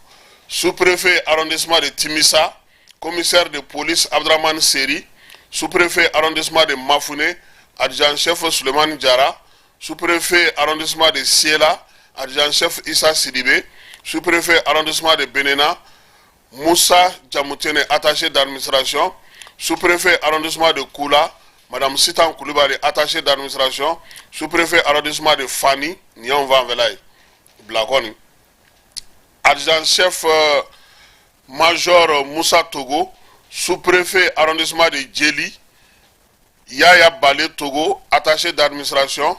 [SPEAKER 1] sous-préfet arrondissement de Timissa, commissaire de police Abdraman Seri, sous-préfet arrondissement de Mafouné, adjudant-chef Suleiman Diarra, sous-préfet arrondissement de Siela, adjudant-chef Issa Sidibé, sous-préfet arrondissement de Benena, Moussa Djamoutene, attaché d'administration, sous-préfet arrondissement de Koula, Madame Sitan Koulibaly, attaché d'administration, sous-préfet arrondissement de Fani, Nyon Vanvelay, Blakoni, adjudant-chef major Moussa Togo, sous-préfet arrondissement de Djeli, Yaya Balé Togo, attaché d'administration,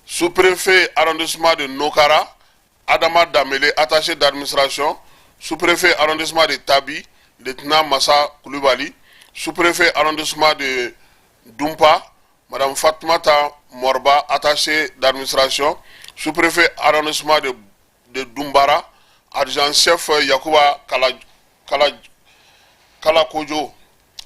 [SPEAKER 1] sous-préfet arrondissement de Nokara, Adama Damele, attaché d'administration, sous-préfet arrondissement de Tabi, lieutenant Massa Koulibaly, sous-préfet arrondissement de Dumpa, Madame Fatmata Morba, attaché d'administration, sous-préfet arrondissement de Dumbara, adjudant-chef Yakuba Kalakojo,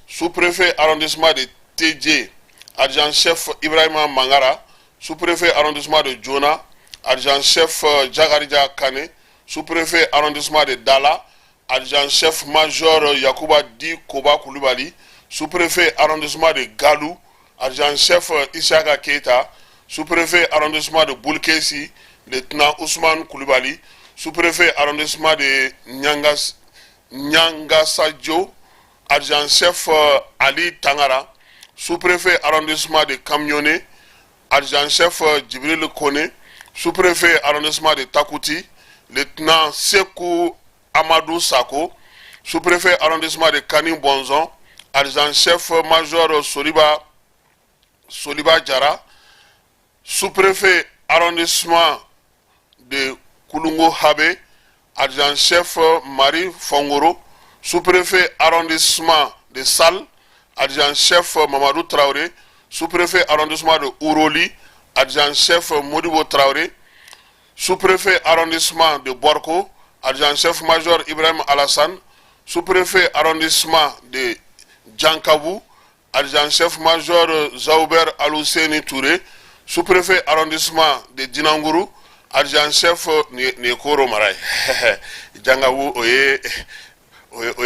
[SPEAKER 1] sous-préfet arrondissement de TJ, adjudant-chef Ibrahima Mangara, sous-préfet arrondissement de Djona, adjudant-chef Djakarija Kane, sous-préfet arrondissement de Dala, adjudant-chef major Yakuba Di Koba Koulibaly, sous-préfet arrondissement de Galou, adjudant-chef Isaka Keita, sous-préfet arrondissement de Boulkessi, lieutenant Ousmane Koulibaly, sous-préfet arrondissement de Nyangasadjo, adjudant-chef Ali Tangara, sous-préfet arrondissement de Kamioné, adjudant-chef Djibril Kone, sous-préfet arrondissement de Takouti, lieutenant Sekou Amadou Sako, sous-préfet arrondissement de Kani Bonzon, adjudant-chef major Soliba Jara, sous-préfet arrondissement de Kulungo Habe, adjudant-chef Marie Fongoro, sous-préfet arrondissement de Sal, adjudant-chef Mamadou Traoré, sous-préfet arrondissement de Ouroli, adjudant-chef Modibo Traoré, sous-préfet arrondissement de Borko, adjudant-chef major Ibrahim Alassane, sous-préfet arrondissement de Djankabou, adjudant-chef major Zaouber Alousseni Touré, sous-préfet arrondissement de Dinangourou, adjudant-chef nin ye Koro mara ye. Djankabou, o ye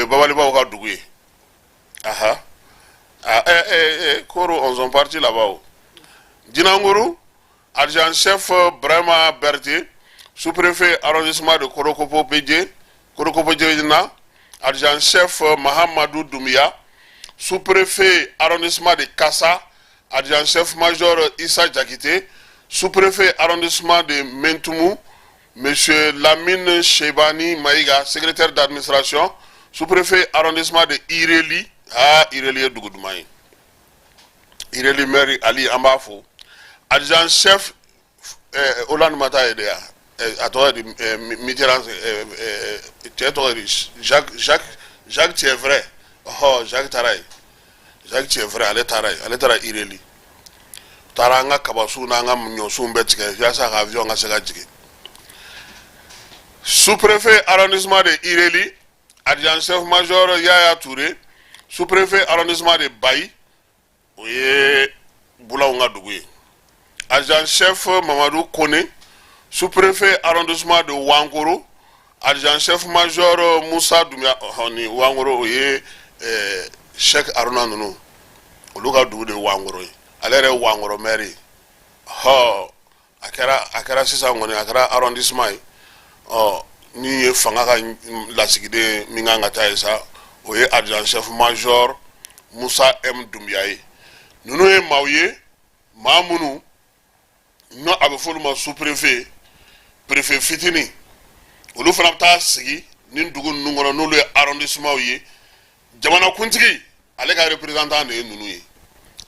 [SPEAKER 1] Babalibaw ka dugu ye. Aha, ah, eh, eh, eh, Koro, on sont partis là-bas o. Dinangourou, adjudant-chef Brahma Berthe, sous-préfet arrondissement de Korokopo Pédé, Korokopo Djedina, adjudant-chef Mahamadou Doumia, sous-préfet arrondissement de Kassa, adjudant-chef major Issa Diakité, sous-préfet arrondissement de Mentoumou, monsieur Lamine Chebani Maïga, secrétaire d'administration, sous-préfet arrondissement de Ireli, ah, Ireli ye dugu duman ye, Ireli maire Ali, an b'a fo, adjudant-chef Hollande ma taa ye de ya, a tɔgɔ ye di, Mitterrand, cɛ tɔgɔ ye di, Jacques Thiévré, ɔhɔ, Jacques taara yen, Jacques Thiévré, ale taara yen, ale taara Ireli, taara an ka kabasuw n'an ka ɲɔsunw bɛɛ tigɛ yaasa ka avion ka se ka jigin. Sous-préfet arrondissement de Ireli, adjudant-chef major Yaya Touré, sous-préfet arrondissement de Bayi, o ye Bulaw ka dugu ye, adjudant-chef Mamadou Kone, sous-préfet arrondissement de Wankoro, adjudant-chef major Moussa Doumia, ɔhɔn, ni Wankoro, o ye Cheikh Aruna ninnu, olu ka dugu de ye Wankoro ye, ale yɛrɛ ye Wankoro maire ye. Ɔ, a kɛra sisan kɔni, a kɛra arrondissement ye. Ɔ, ni ye fanga ka lasigiden min kan ka taa ye sa, o ye adjudant-chef major Moussa M Doumbia ye. Ninnu ye maaw ye, maa minnu n'o a bɛ f'olu ma sous-préfet, préfet fitinin, olu fana bɛ taa sigi nin dugu ninnu kɔnɔ, n'olu ye arrondissement ye. Jamanakuntigi ale ka représentant de ye ninnu ye.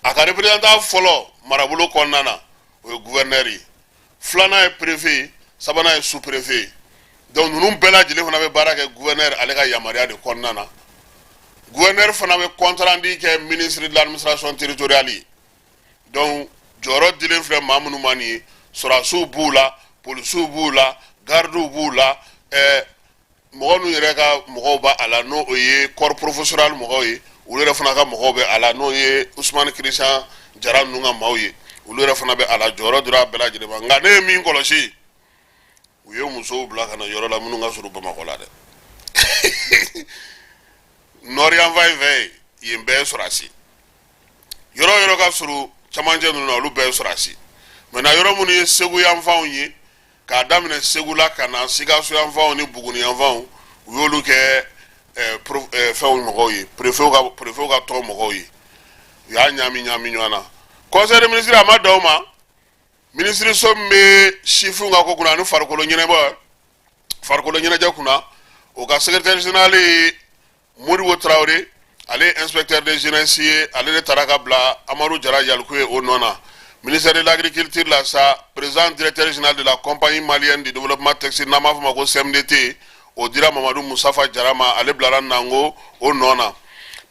[SPEAKER 1] A ka représentant fɔlɔ marabolo kɔnɔna na, o ye gouverneur ye, filanan ye préfet ye, sabanan ye sous-préfet ye. Donc ninnu bɛɛ lajɛlen fana bɛ baara kɛ gouverneur ale ka yamaruya de kɔnɔna na. Gouverneur fana bɛ compte rendu kɛ ministre de l'Administration territoriale ye. Donc jɔyɔrɔ dilen filɛ maa minnu ma nin ye, sɔrɔdasiw b'u la, polisiw b'u la, gardiw b'u la, mɔgɔ ninnu yɛrɛ ka mɔgɔw b'a la, n'o o ye corps professoral mɔgɔw ye, olu yɛrɛ fana ka mɔgɔw bɛ a la, n'o ye Usumani Christian Jara ninnu ka maaw ye, olu yɛrɛ fana bɛ a la. Jɔyɔrɔ dira a bɛɛ lajɛlen ma. Nka ne ye min kɔlɔsi, u ye musow bila ka na yɔrɔ la minnu ka surun Bamakɔ la dɛ. Nord yanfan in fɛ yen, bɛɛ ye sɔrɔdasi. Yɔrɔ o yɔrɔ ka surun camancɛ ninnu na, olu bɛɛ ye sɔrɔdasi. Maintenant, yɔrɔ minnu ye Segu yanfanw ye, k'a daminɛ Segu la ka na Sikaso yanfanw ni Buguni yanfanw, u y'olu kɛ fɛnw mɔgɔw ye, préfet ka tɔn mɔgɔw ye. U y'a ɲaami ɲaami ɲɔgɔn na. Conseil des ministres, a ma dan o ma. Minisiriso min bɛ sifinw ka ko kunna ani farikolo ɲɛnajɛ, farikolo ɲɛnajɛ kunna, o ka secrétaire général ye Modibo Traoré, ale ye inspecteur de jeunesse ye, ale de taara ka bila Amadu Jara Yaliku ye o nɔ na. Ministère de l'Agriculture la sa, président directeur général de la Compagnie malienne de développement textile, n'an b'a fɔ ma ko CMDT, o dira Mamadu Musafa Jara ma, ale bilara Nango o nɔ na.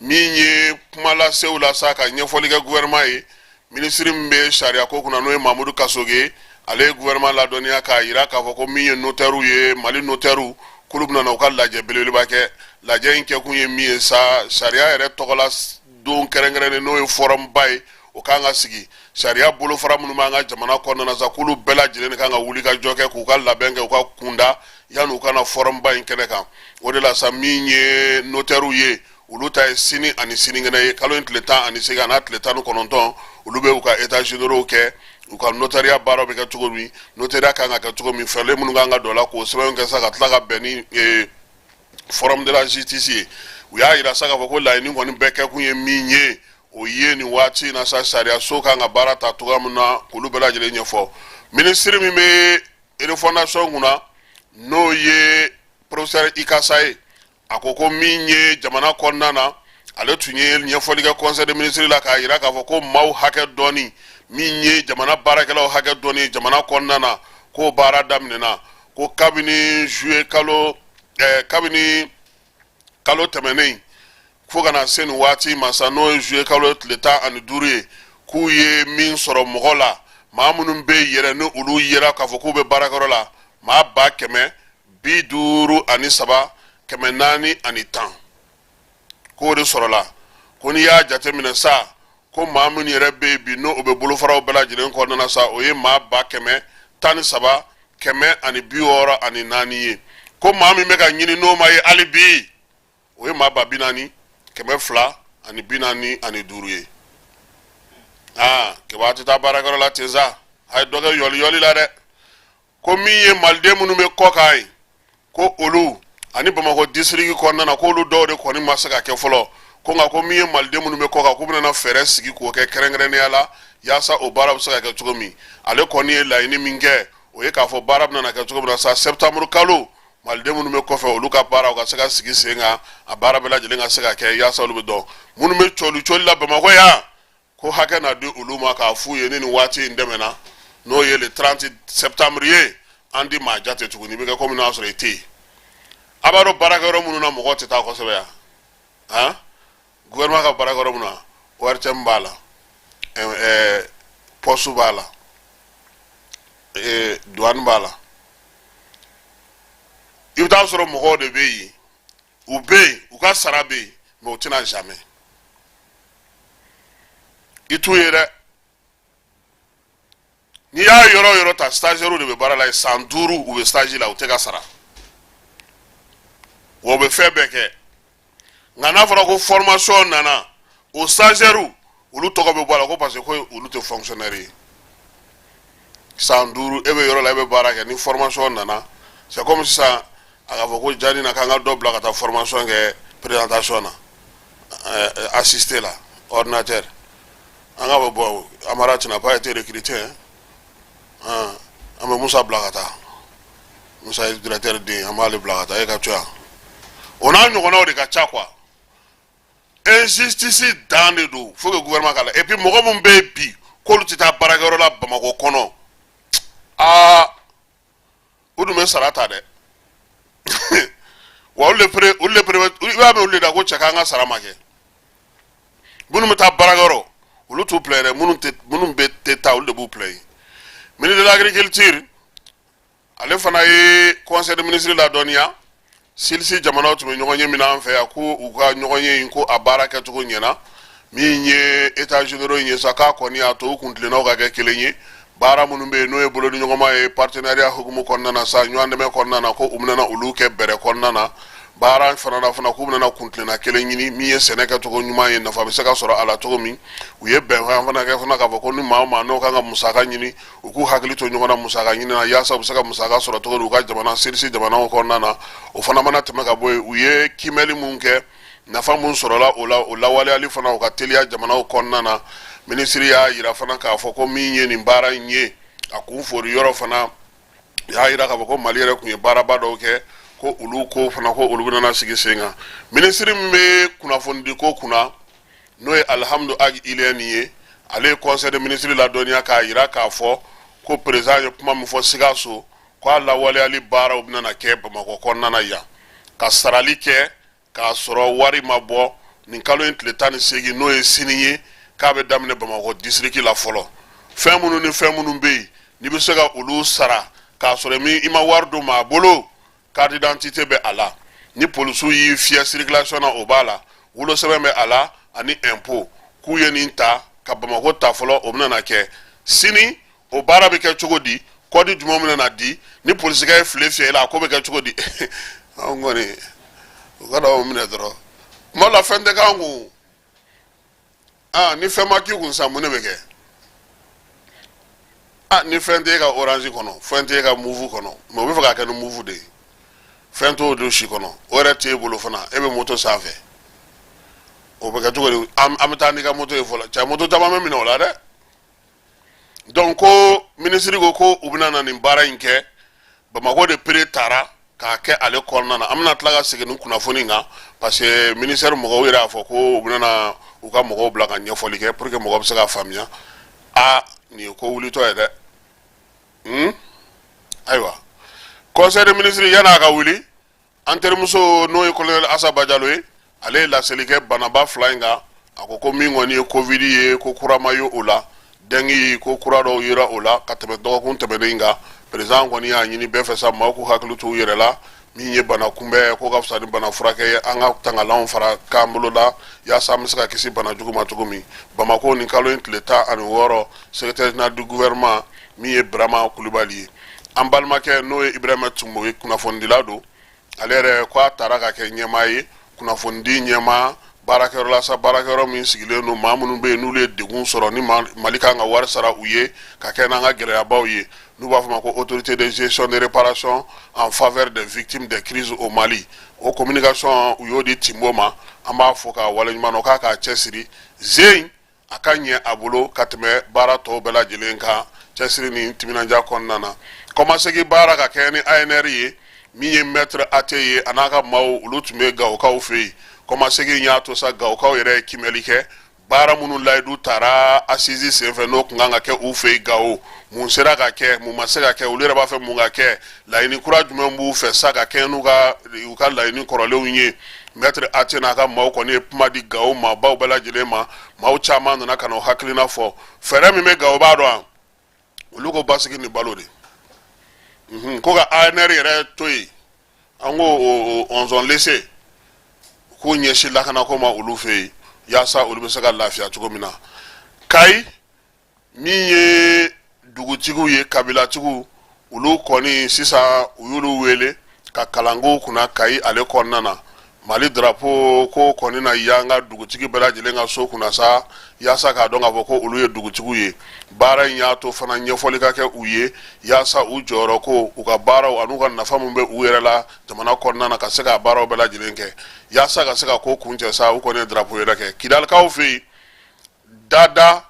[SPEAKER 1] Min ye kuma lasew la sa, ka ɲɛfɔli kɛ gouvernement ye, minisiri min bɛ sariya ko kunna, n'o ye Mamudu Kasoge, ale ye gouvernement ladɔnniya k'a yira k'a fɔ ko min ye notaire ye, Mali notaire, k'olu bɛna na u ka lajɛ belebeleba kɛ. Lajɛ in kɛkun ye min ye sa, sariya yɛrɛ tɔgɔla don kɛrɛnkɛrɛnnen, n'o ye forum ba ye, o kan ka sigi. Sariya bolofara minnu b'an ka jamana kɔnɔna na sa, k'olu bɛɛ lajɛlen de kan ka wuli ka jɔ kɛ, k'u ka labɛn kɛ, u ka kunda yanni u ka na forum ba in kɛnɛ kan. O de la sa, min ye notaire ye, olu ta ye sini ani sinikɛnɛ ye, kalo in tile 18 a n'a tile 19, olu bɛ u ka états généraux kɛ, u ka notariat baaraw bɛ kɛ cogo min, notariat kan ka kɛ cogo min, fɛɛrɛ minnu kan ka don a la, k'o sɛbɛnw kɛ sa, ka tila ka bɛn ni forum de la justice ye. U y'a yira sa k'a fɔ ko laɲini kɔni bɛɛ kɛkun ye min ye, o ye nin waati in na sa, sariya so kan ka baara ta cogoya min na, k'olu bɛɛ lajɛlen ɲɛfɔ. Minisiri min bɛ refondation kunna, n'o ye Professeur Ikasa ye, a ko ko min ye jamana kɔnɔna na, ale tun ye ɲɛfɔli kɛ conseil des ministres la k'a yira k'a fɔ ko maaw hakɛ dɔɔni, min ye jamana baarakɛlaw hakɛ dɔɔni jamana kɔnɔna na, k'o baara daminɛna, ko kabini juillet kalo, kabini kalo tɛmɛnen fo ka na se nin waati ma sa, n'o ye juillet kalo tile 15 ye, k'u ye min sɔrɔ mɔgɔ la, maa minnu bɛ yɛrɛ ni olu yera k'a fɔ k'u bɛ baarakɛyɔrɔ la, maa 153,410, k'o de sɔrɔla. Ko n'i y'a jateminɛ sa, ko maa minnu yɛrɛ bɛ yen bi, n'o o bɛ bolofaraw bɛɛ lajɛlen kɔnɔna na sa, o ye maa 113,164 ye. Ko maa min bɛ ka ɲini n'o ma ye hali bi, o ye maa 40,245 ye. Aa, keba tɛ taa baarakɛyɔrɔ la ten sa, a ye dɔ kɛ yɔli yɔli la dɛ. Ko min ye maliden minnu bɛ kɔkan ye, ko olu ani Bamakɔ disiriki kɔnɔna na, k'olu dɔw de kɔni ma se ka kɛ fɔlɔ. Ko nka ko min ye maliden minnu bɛ kɔkan, k'u bɛna fɛɛrɛ sigi k'o kɛ kɛrɛnkɛrɛnnenya la yaasa o baara bɛ se ka kɛ cogo min. Ale kɔni ye laɲini min kɛ, o ye k'a fɔ baara bɛna kɛ cogo min na sa, septembre kalo, maliden minnu bɛ kɔfɛ, olu ka baara u ka se ka sigi sen kan, a baara bɛɛ lajɛlen ka se ka kɛ yaasa olu bɛ dɔn. Minnu bɛ cɔli cɔli la Bamakɔ yan, ko hakɛ na di olu ma k'a f'u ye ni nin waati in tɛmɛna, n'o ye le 30 septembre ye, an di maa jate tuguni, i bɛ kɛ komi n'a sɔrɔ i tɛ yen. A b'a dɔn baarakɛyɔrɔ minnu na mɔgɔw tɛ taa kosɛbɛ yan, han, gouvernement ka baarakɛyɔrɔ minnu na, ORTM b'a la, poste b'a la, douane b'a la. I bɛ taa sɔrɔ mɔgɔw de bɛ yen, u bɛ yen, u ka sara bɛ yen, mais u tɛna jamais i t'u ye dɛ. N'i y'a yɔrɔ o yɔrɔ ta, stagiaires de bɛ baara la yen, san 5 u bɛ stage la, u tɛ ka sara wa u bɛ fɛn bɛɛ kɛ. Nka n'a fɔra ko formation nana, o stagiaires olu tɔgɔ bɛ bɔ a la, ko parce que ko olu tɛ fonctionnaire ye. San 5 e bɛ yɔrɔ la, e bɛ baara kɛ, ni formation nana, c'est comme sisan a k'a fɔ ko jani na k'an ka dɔ bila ka taa formation kɛ présentation na, assister la ordinateur, an k'a fɔ bon, Amara, tu n'as pas été recruté hein, an bɛ Musa bila ka taa. Musa ye directeur den, an b'ale bila ka taa, e ka to yan. O n'a ɲɔgɔnnaw de ka ca quoi. Injustice dan de don, faut que gouvernement k'a la. Et puis mɔgɔ min bɛ yen bi k'olu tɛ taa baarakɛyɔrɔ la Bamakɔ kɔnɔ, aa, u dun bɛ sara ta dɛ. Wa olu de pere, i b'a mɛn olu de da ko cɛ k'an ka sara ma kɛ. Minnu bɛ taa baarakɛyɔrɔ, olu t'u plaint dɛ. Minnu bɛ tɛ taa, olu de b'u plaint. Ministre de l'Agriculture, ale fana ye conseil de ministre ladɔnniya, CILSS jamanaw tun bɛ ɲɔgɔn ye min an fɛ yan, ko u ka ɲɔgɔn ye in, ko a baara kɛcogo ɲɛna. Min ye états généraux in ye sa, k'a kɔni y'a to u kuntilennaw ka kɛ kelen ye. Baara minnu bɛ yen, n'o ye bolodiɲɔgɔnma ye, partenariat hukumu kɔnɔna na sa, ɲɔgɔn dɛmɛ kɔnɔna na, ko u bɛna olu kɛ bɛrɛ kɔnɔna na. Baara fana na fana, k'u bɛna kuntilenna kelen ɲini, min ye sɛnɛ kɛcogo ɲuman ye, nafa bɛ se ka sɔrɔ a la cogo min. U ye bɛnkan fana kɛ fana k'a fɔ ko ni maa o maa n'o kan ka musaka ɲini, u k'u hakili to ɲɔgɔn na musaka ɲini na, yaasa u bɛ se ka musaka sɔrɔ cogo di u ka jamana CILSS jamanaw kɔnɔna na. O fana mana tɛmɛ ka bɔ yen, u ye kiimɛli mun kɛ, nafa mun sɔrɔla o la, o lawaleyali fana o ka teliya jamanaw kɔnɔna na. Minisiri y'a yira fana k'a fɔ ko min ye nin baara in ye, a kun fori yɔrɔ fana y'a yira k'a fɔ ko Mali yɛrɛ tun ye baaraba dɔw kɛ, ko olu ko fana ko olu bɛna sigi sen kan. Minisiri min bɛ kunnafonidi ko kunna, n'o ye Alihamudu Agi Iliyɛni ye, ale ye conseil de ministre ladɔnniya k'a yira k'a fɔ ko président ye kuma min fɔ Sikaso, k'a lawaleyali baaraw bɛna kɛ Bamakɔ kɔnɔna na yan, ka sarali kɛ k'a sɔrɔ wari ma bɔ, nin kalo in tile 18, n'o ye sini ye, k'a bɛ daminɛ Bamakɔ disiriki la fɔlɔ. Fɛn minnu ni fɛn minnu bɛ yen n'i bɛ se ka olu sara k'a sɔrɔ i ma wari don maa bolo, carte d'identité bɛ a la, ni polisiw y'i fiyɛ circulation na, o b'a la, wolosɛbɛn bɛ a la, ani impôt. K'u ye nin ta ka Bamakɔ ta fɔlɔ, o bɛna kɛ sini. O baara bɛ kɛ cogo di? Kɔdi jumɛn bɛna na di? Ni polisikɛ ye file fiyɛ i la, a ko bɛ kɛ cogo di? Anw kɔni, u ka na minɛ dɔrɔn. Kuma la, fɛn tɛ k'an kun. Aa, ni fɛn ma k'i kun sa, mun de bɛ kɛ? Aa, ni fɛn tɛ e ka Orange kɔnɔ, fɛn tɛ e ka Moov kɔnɔ, mais u bɛ fɛ k'a kɛ ni Moov de ye, fɛn t'o don si kɔnɔ, o yɛrɛ t'e bolo fana, e bɛ moto sanfɛ, o bɛ kɛ cogo di? An bɛ taa n'i ka moto ye fɔlɔ. Cɛ, moto caman bɛ minɛ o la dɛ. Donc ko minisiri ko ko u bɛna na nin baara in kɛ Bamakɔ de pere taara. k'a kɛ ale kɔnɔna na. An bɛna tila ka segin nin kunnafoni kan, parce que ministère mɔgɔw yɛrɛ y'a fɔ ko u bɛna u ka mɔgɔw bila ka ɲɛfɔli kɛ pour que mɔgɔ bɛ se ka faamuya. A nin ye ko wulitɔ ye dɛ. Ayiwa, conseil des ministres, yan'a ka wuli, an terimuso, n'o ye colonel Asa Bajalo ye, ale ye laseli kɛ banaba fila in kan. A ko ko min kɔni ye Covid ye, ko kura ma ye o la. Dengue, ko kura dɔw yera o la ka tɛmɛ dɔgɔkun tɛmɛnen kan. Président kɔni y'a ɲini bɛɛ fɛ sa, maaw k'u hakili t'u yɛrɛ la. Min ye bana kunbɛn, ko ka fisa ni bana furakɛ ye. An ka tangalanw fara k'an bolo la, yaasa an bɛ se ka kisi bana jugu ma cogo min. Bamako, nin kalo in tile 16, secrétaire général du gouvernement, min ye Birama Kulibali ye, an balimakɛ, n'o ye Ibrahima Tunbo ye, kunnafonidila don. Ale yɛrɛ ko a taara ka kɛ ɲɛmaa ye, kunnafonidi ɲɛmaa baarakɛyɔrɔ la sa, baarakɛyɔrɔ min sigilen don maa minnu bɛ yen n'olu ye degun sɔrɔ ni Mali kan ka wari sara u ye ka kɛ n'an ka gɛlɛyabaw ye, n'u b'a fɔ ma ko Autorité de gestion de réparation en faveur des victimes des crises au Mali. O communication, u y'o di Tinbo ma. An b'a fɔ k'a waleɲuman dɔn, k'a k'a cɛsiri zen, a ka ɲɛ a bolo ka tɛmɛ baara tɔw bɛɛ lajɛlen kan, cɛsiri ni timinandiya kɔnɔna na. Kɔmasegin baara ka kɛ ni ANR ye, min ye maître Ate ye, a n'a ka maaw, olu tun bɛ Gawokaw fɛ yen. Kɔmasegin y'a to sa, Gawokaw yɛrɛ ye kimɛli kɛ. Baara minnu layidu tara assises senfɛ, n'o tun kan ka kɛ u fɛ yen Gawo, mun sera ka kɛ, mun ma se ka kɛ? Olu yɛrɛ b'a fɛ mun ka kɛ? Laɲini kura jumɛn b'u fɛ sa ka kɛ n'u ka u ka laɲini kɔrɔlenw ye? Maître Ate n'a ka maaw kɔni ye kuma di Gawo maabaw bɛɛ lajɛlen ma. Maaw caman nana ka na o hakilina fɔ. Fɛɛrɛ min bɛ Gawo, b'a dɔn wa? Olu ko basigi ni balo de, ko ka ANR yɛrɛ to yen. An ko on laisse, k'u ɲɛsin lakanako ma olu fɛ yen, yaasa olu bɛ se ka lafiya cogo min na. Kayi, min ye dugutigiw ye, kabilatigiw, olu kɔni sisan u y'olu wele ka kalanko kunna Kayi ale kɔnɔna na. Mali drapeau ko kɔni na yanga dugutigi bɛɛ lajɛlen ka so kunna sa, yaasa k'a dɔn k'a fɔ ko olu ye dugutigiw ye. Baara in y'a to fana ɲɛfɔli ka kɛ u ye, yaasa u jɔyɔrɔ ko, u ka baaraw an'u ka nafa min bɛ u yɛrɛ la jamana kɔnɔna na, ka se ka baaraw bɛɛ lajɛlen kɛ, yaasa ka se ka ko kuncɛ sa. U kɔni ye drapeau yɛrɛ kɛ Kidalikaw fɛ yen. Dada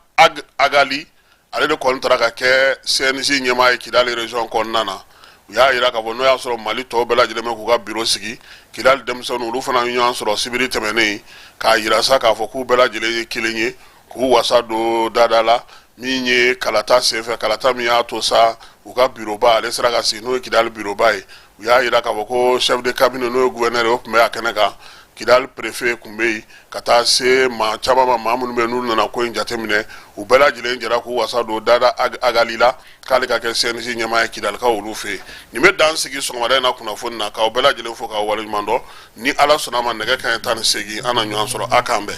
[SPEAKER 1] Agali, ale de kɔni taara ka kɛ CNJ ɲɛmaa ye Kidali région kɔnɔna na. U y'a jira k'a fɔ n'o y'a sɔrɔ Mali tɔw bɛɛ lajɛlen bɛ k'u ka biro sigi, Kidali denmisɛnninw, olu fana ye ɲɔgɔn sɔrɔ sibiri tɛmɛnen, k'a jira sa k'a fɔ k'u bɛɛ lajɛlen ye kelen ye, k'u wasa don Dada la, min ye kalata senfɛ, kalata min y'a to sa u ka biroba ale sera ka sigi, n'o ye Kidali biroba ye. U y'a jira k'a fɔ ko chef de cabinet, n'o ye gouverneur ye, o tun bɛ a kɛnɛ kan. Kidali préfet tun bɛ yen, ka taa se maa caman ma, maa minnu bɛ n'u nana ko in jateminɛ. U bɛɛ lajɛlen jɛra k'u wasa don Dada Agali la, k'ale ka kɛ CNJ ɲɛmaa ye Kidalikaw olu fɛ yen. Nin bɛ dan sigi sɔgɔmada in na kunnafoni na, k'aw bɛɛ lajɛlen fo k'aw waleɲuman dɔn. Ni Ala sɔnna a ma, nɛgɛ kanɲɛ 18, an na ɲɔgɔn sɔrɔ. A k'an bɛn.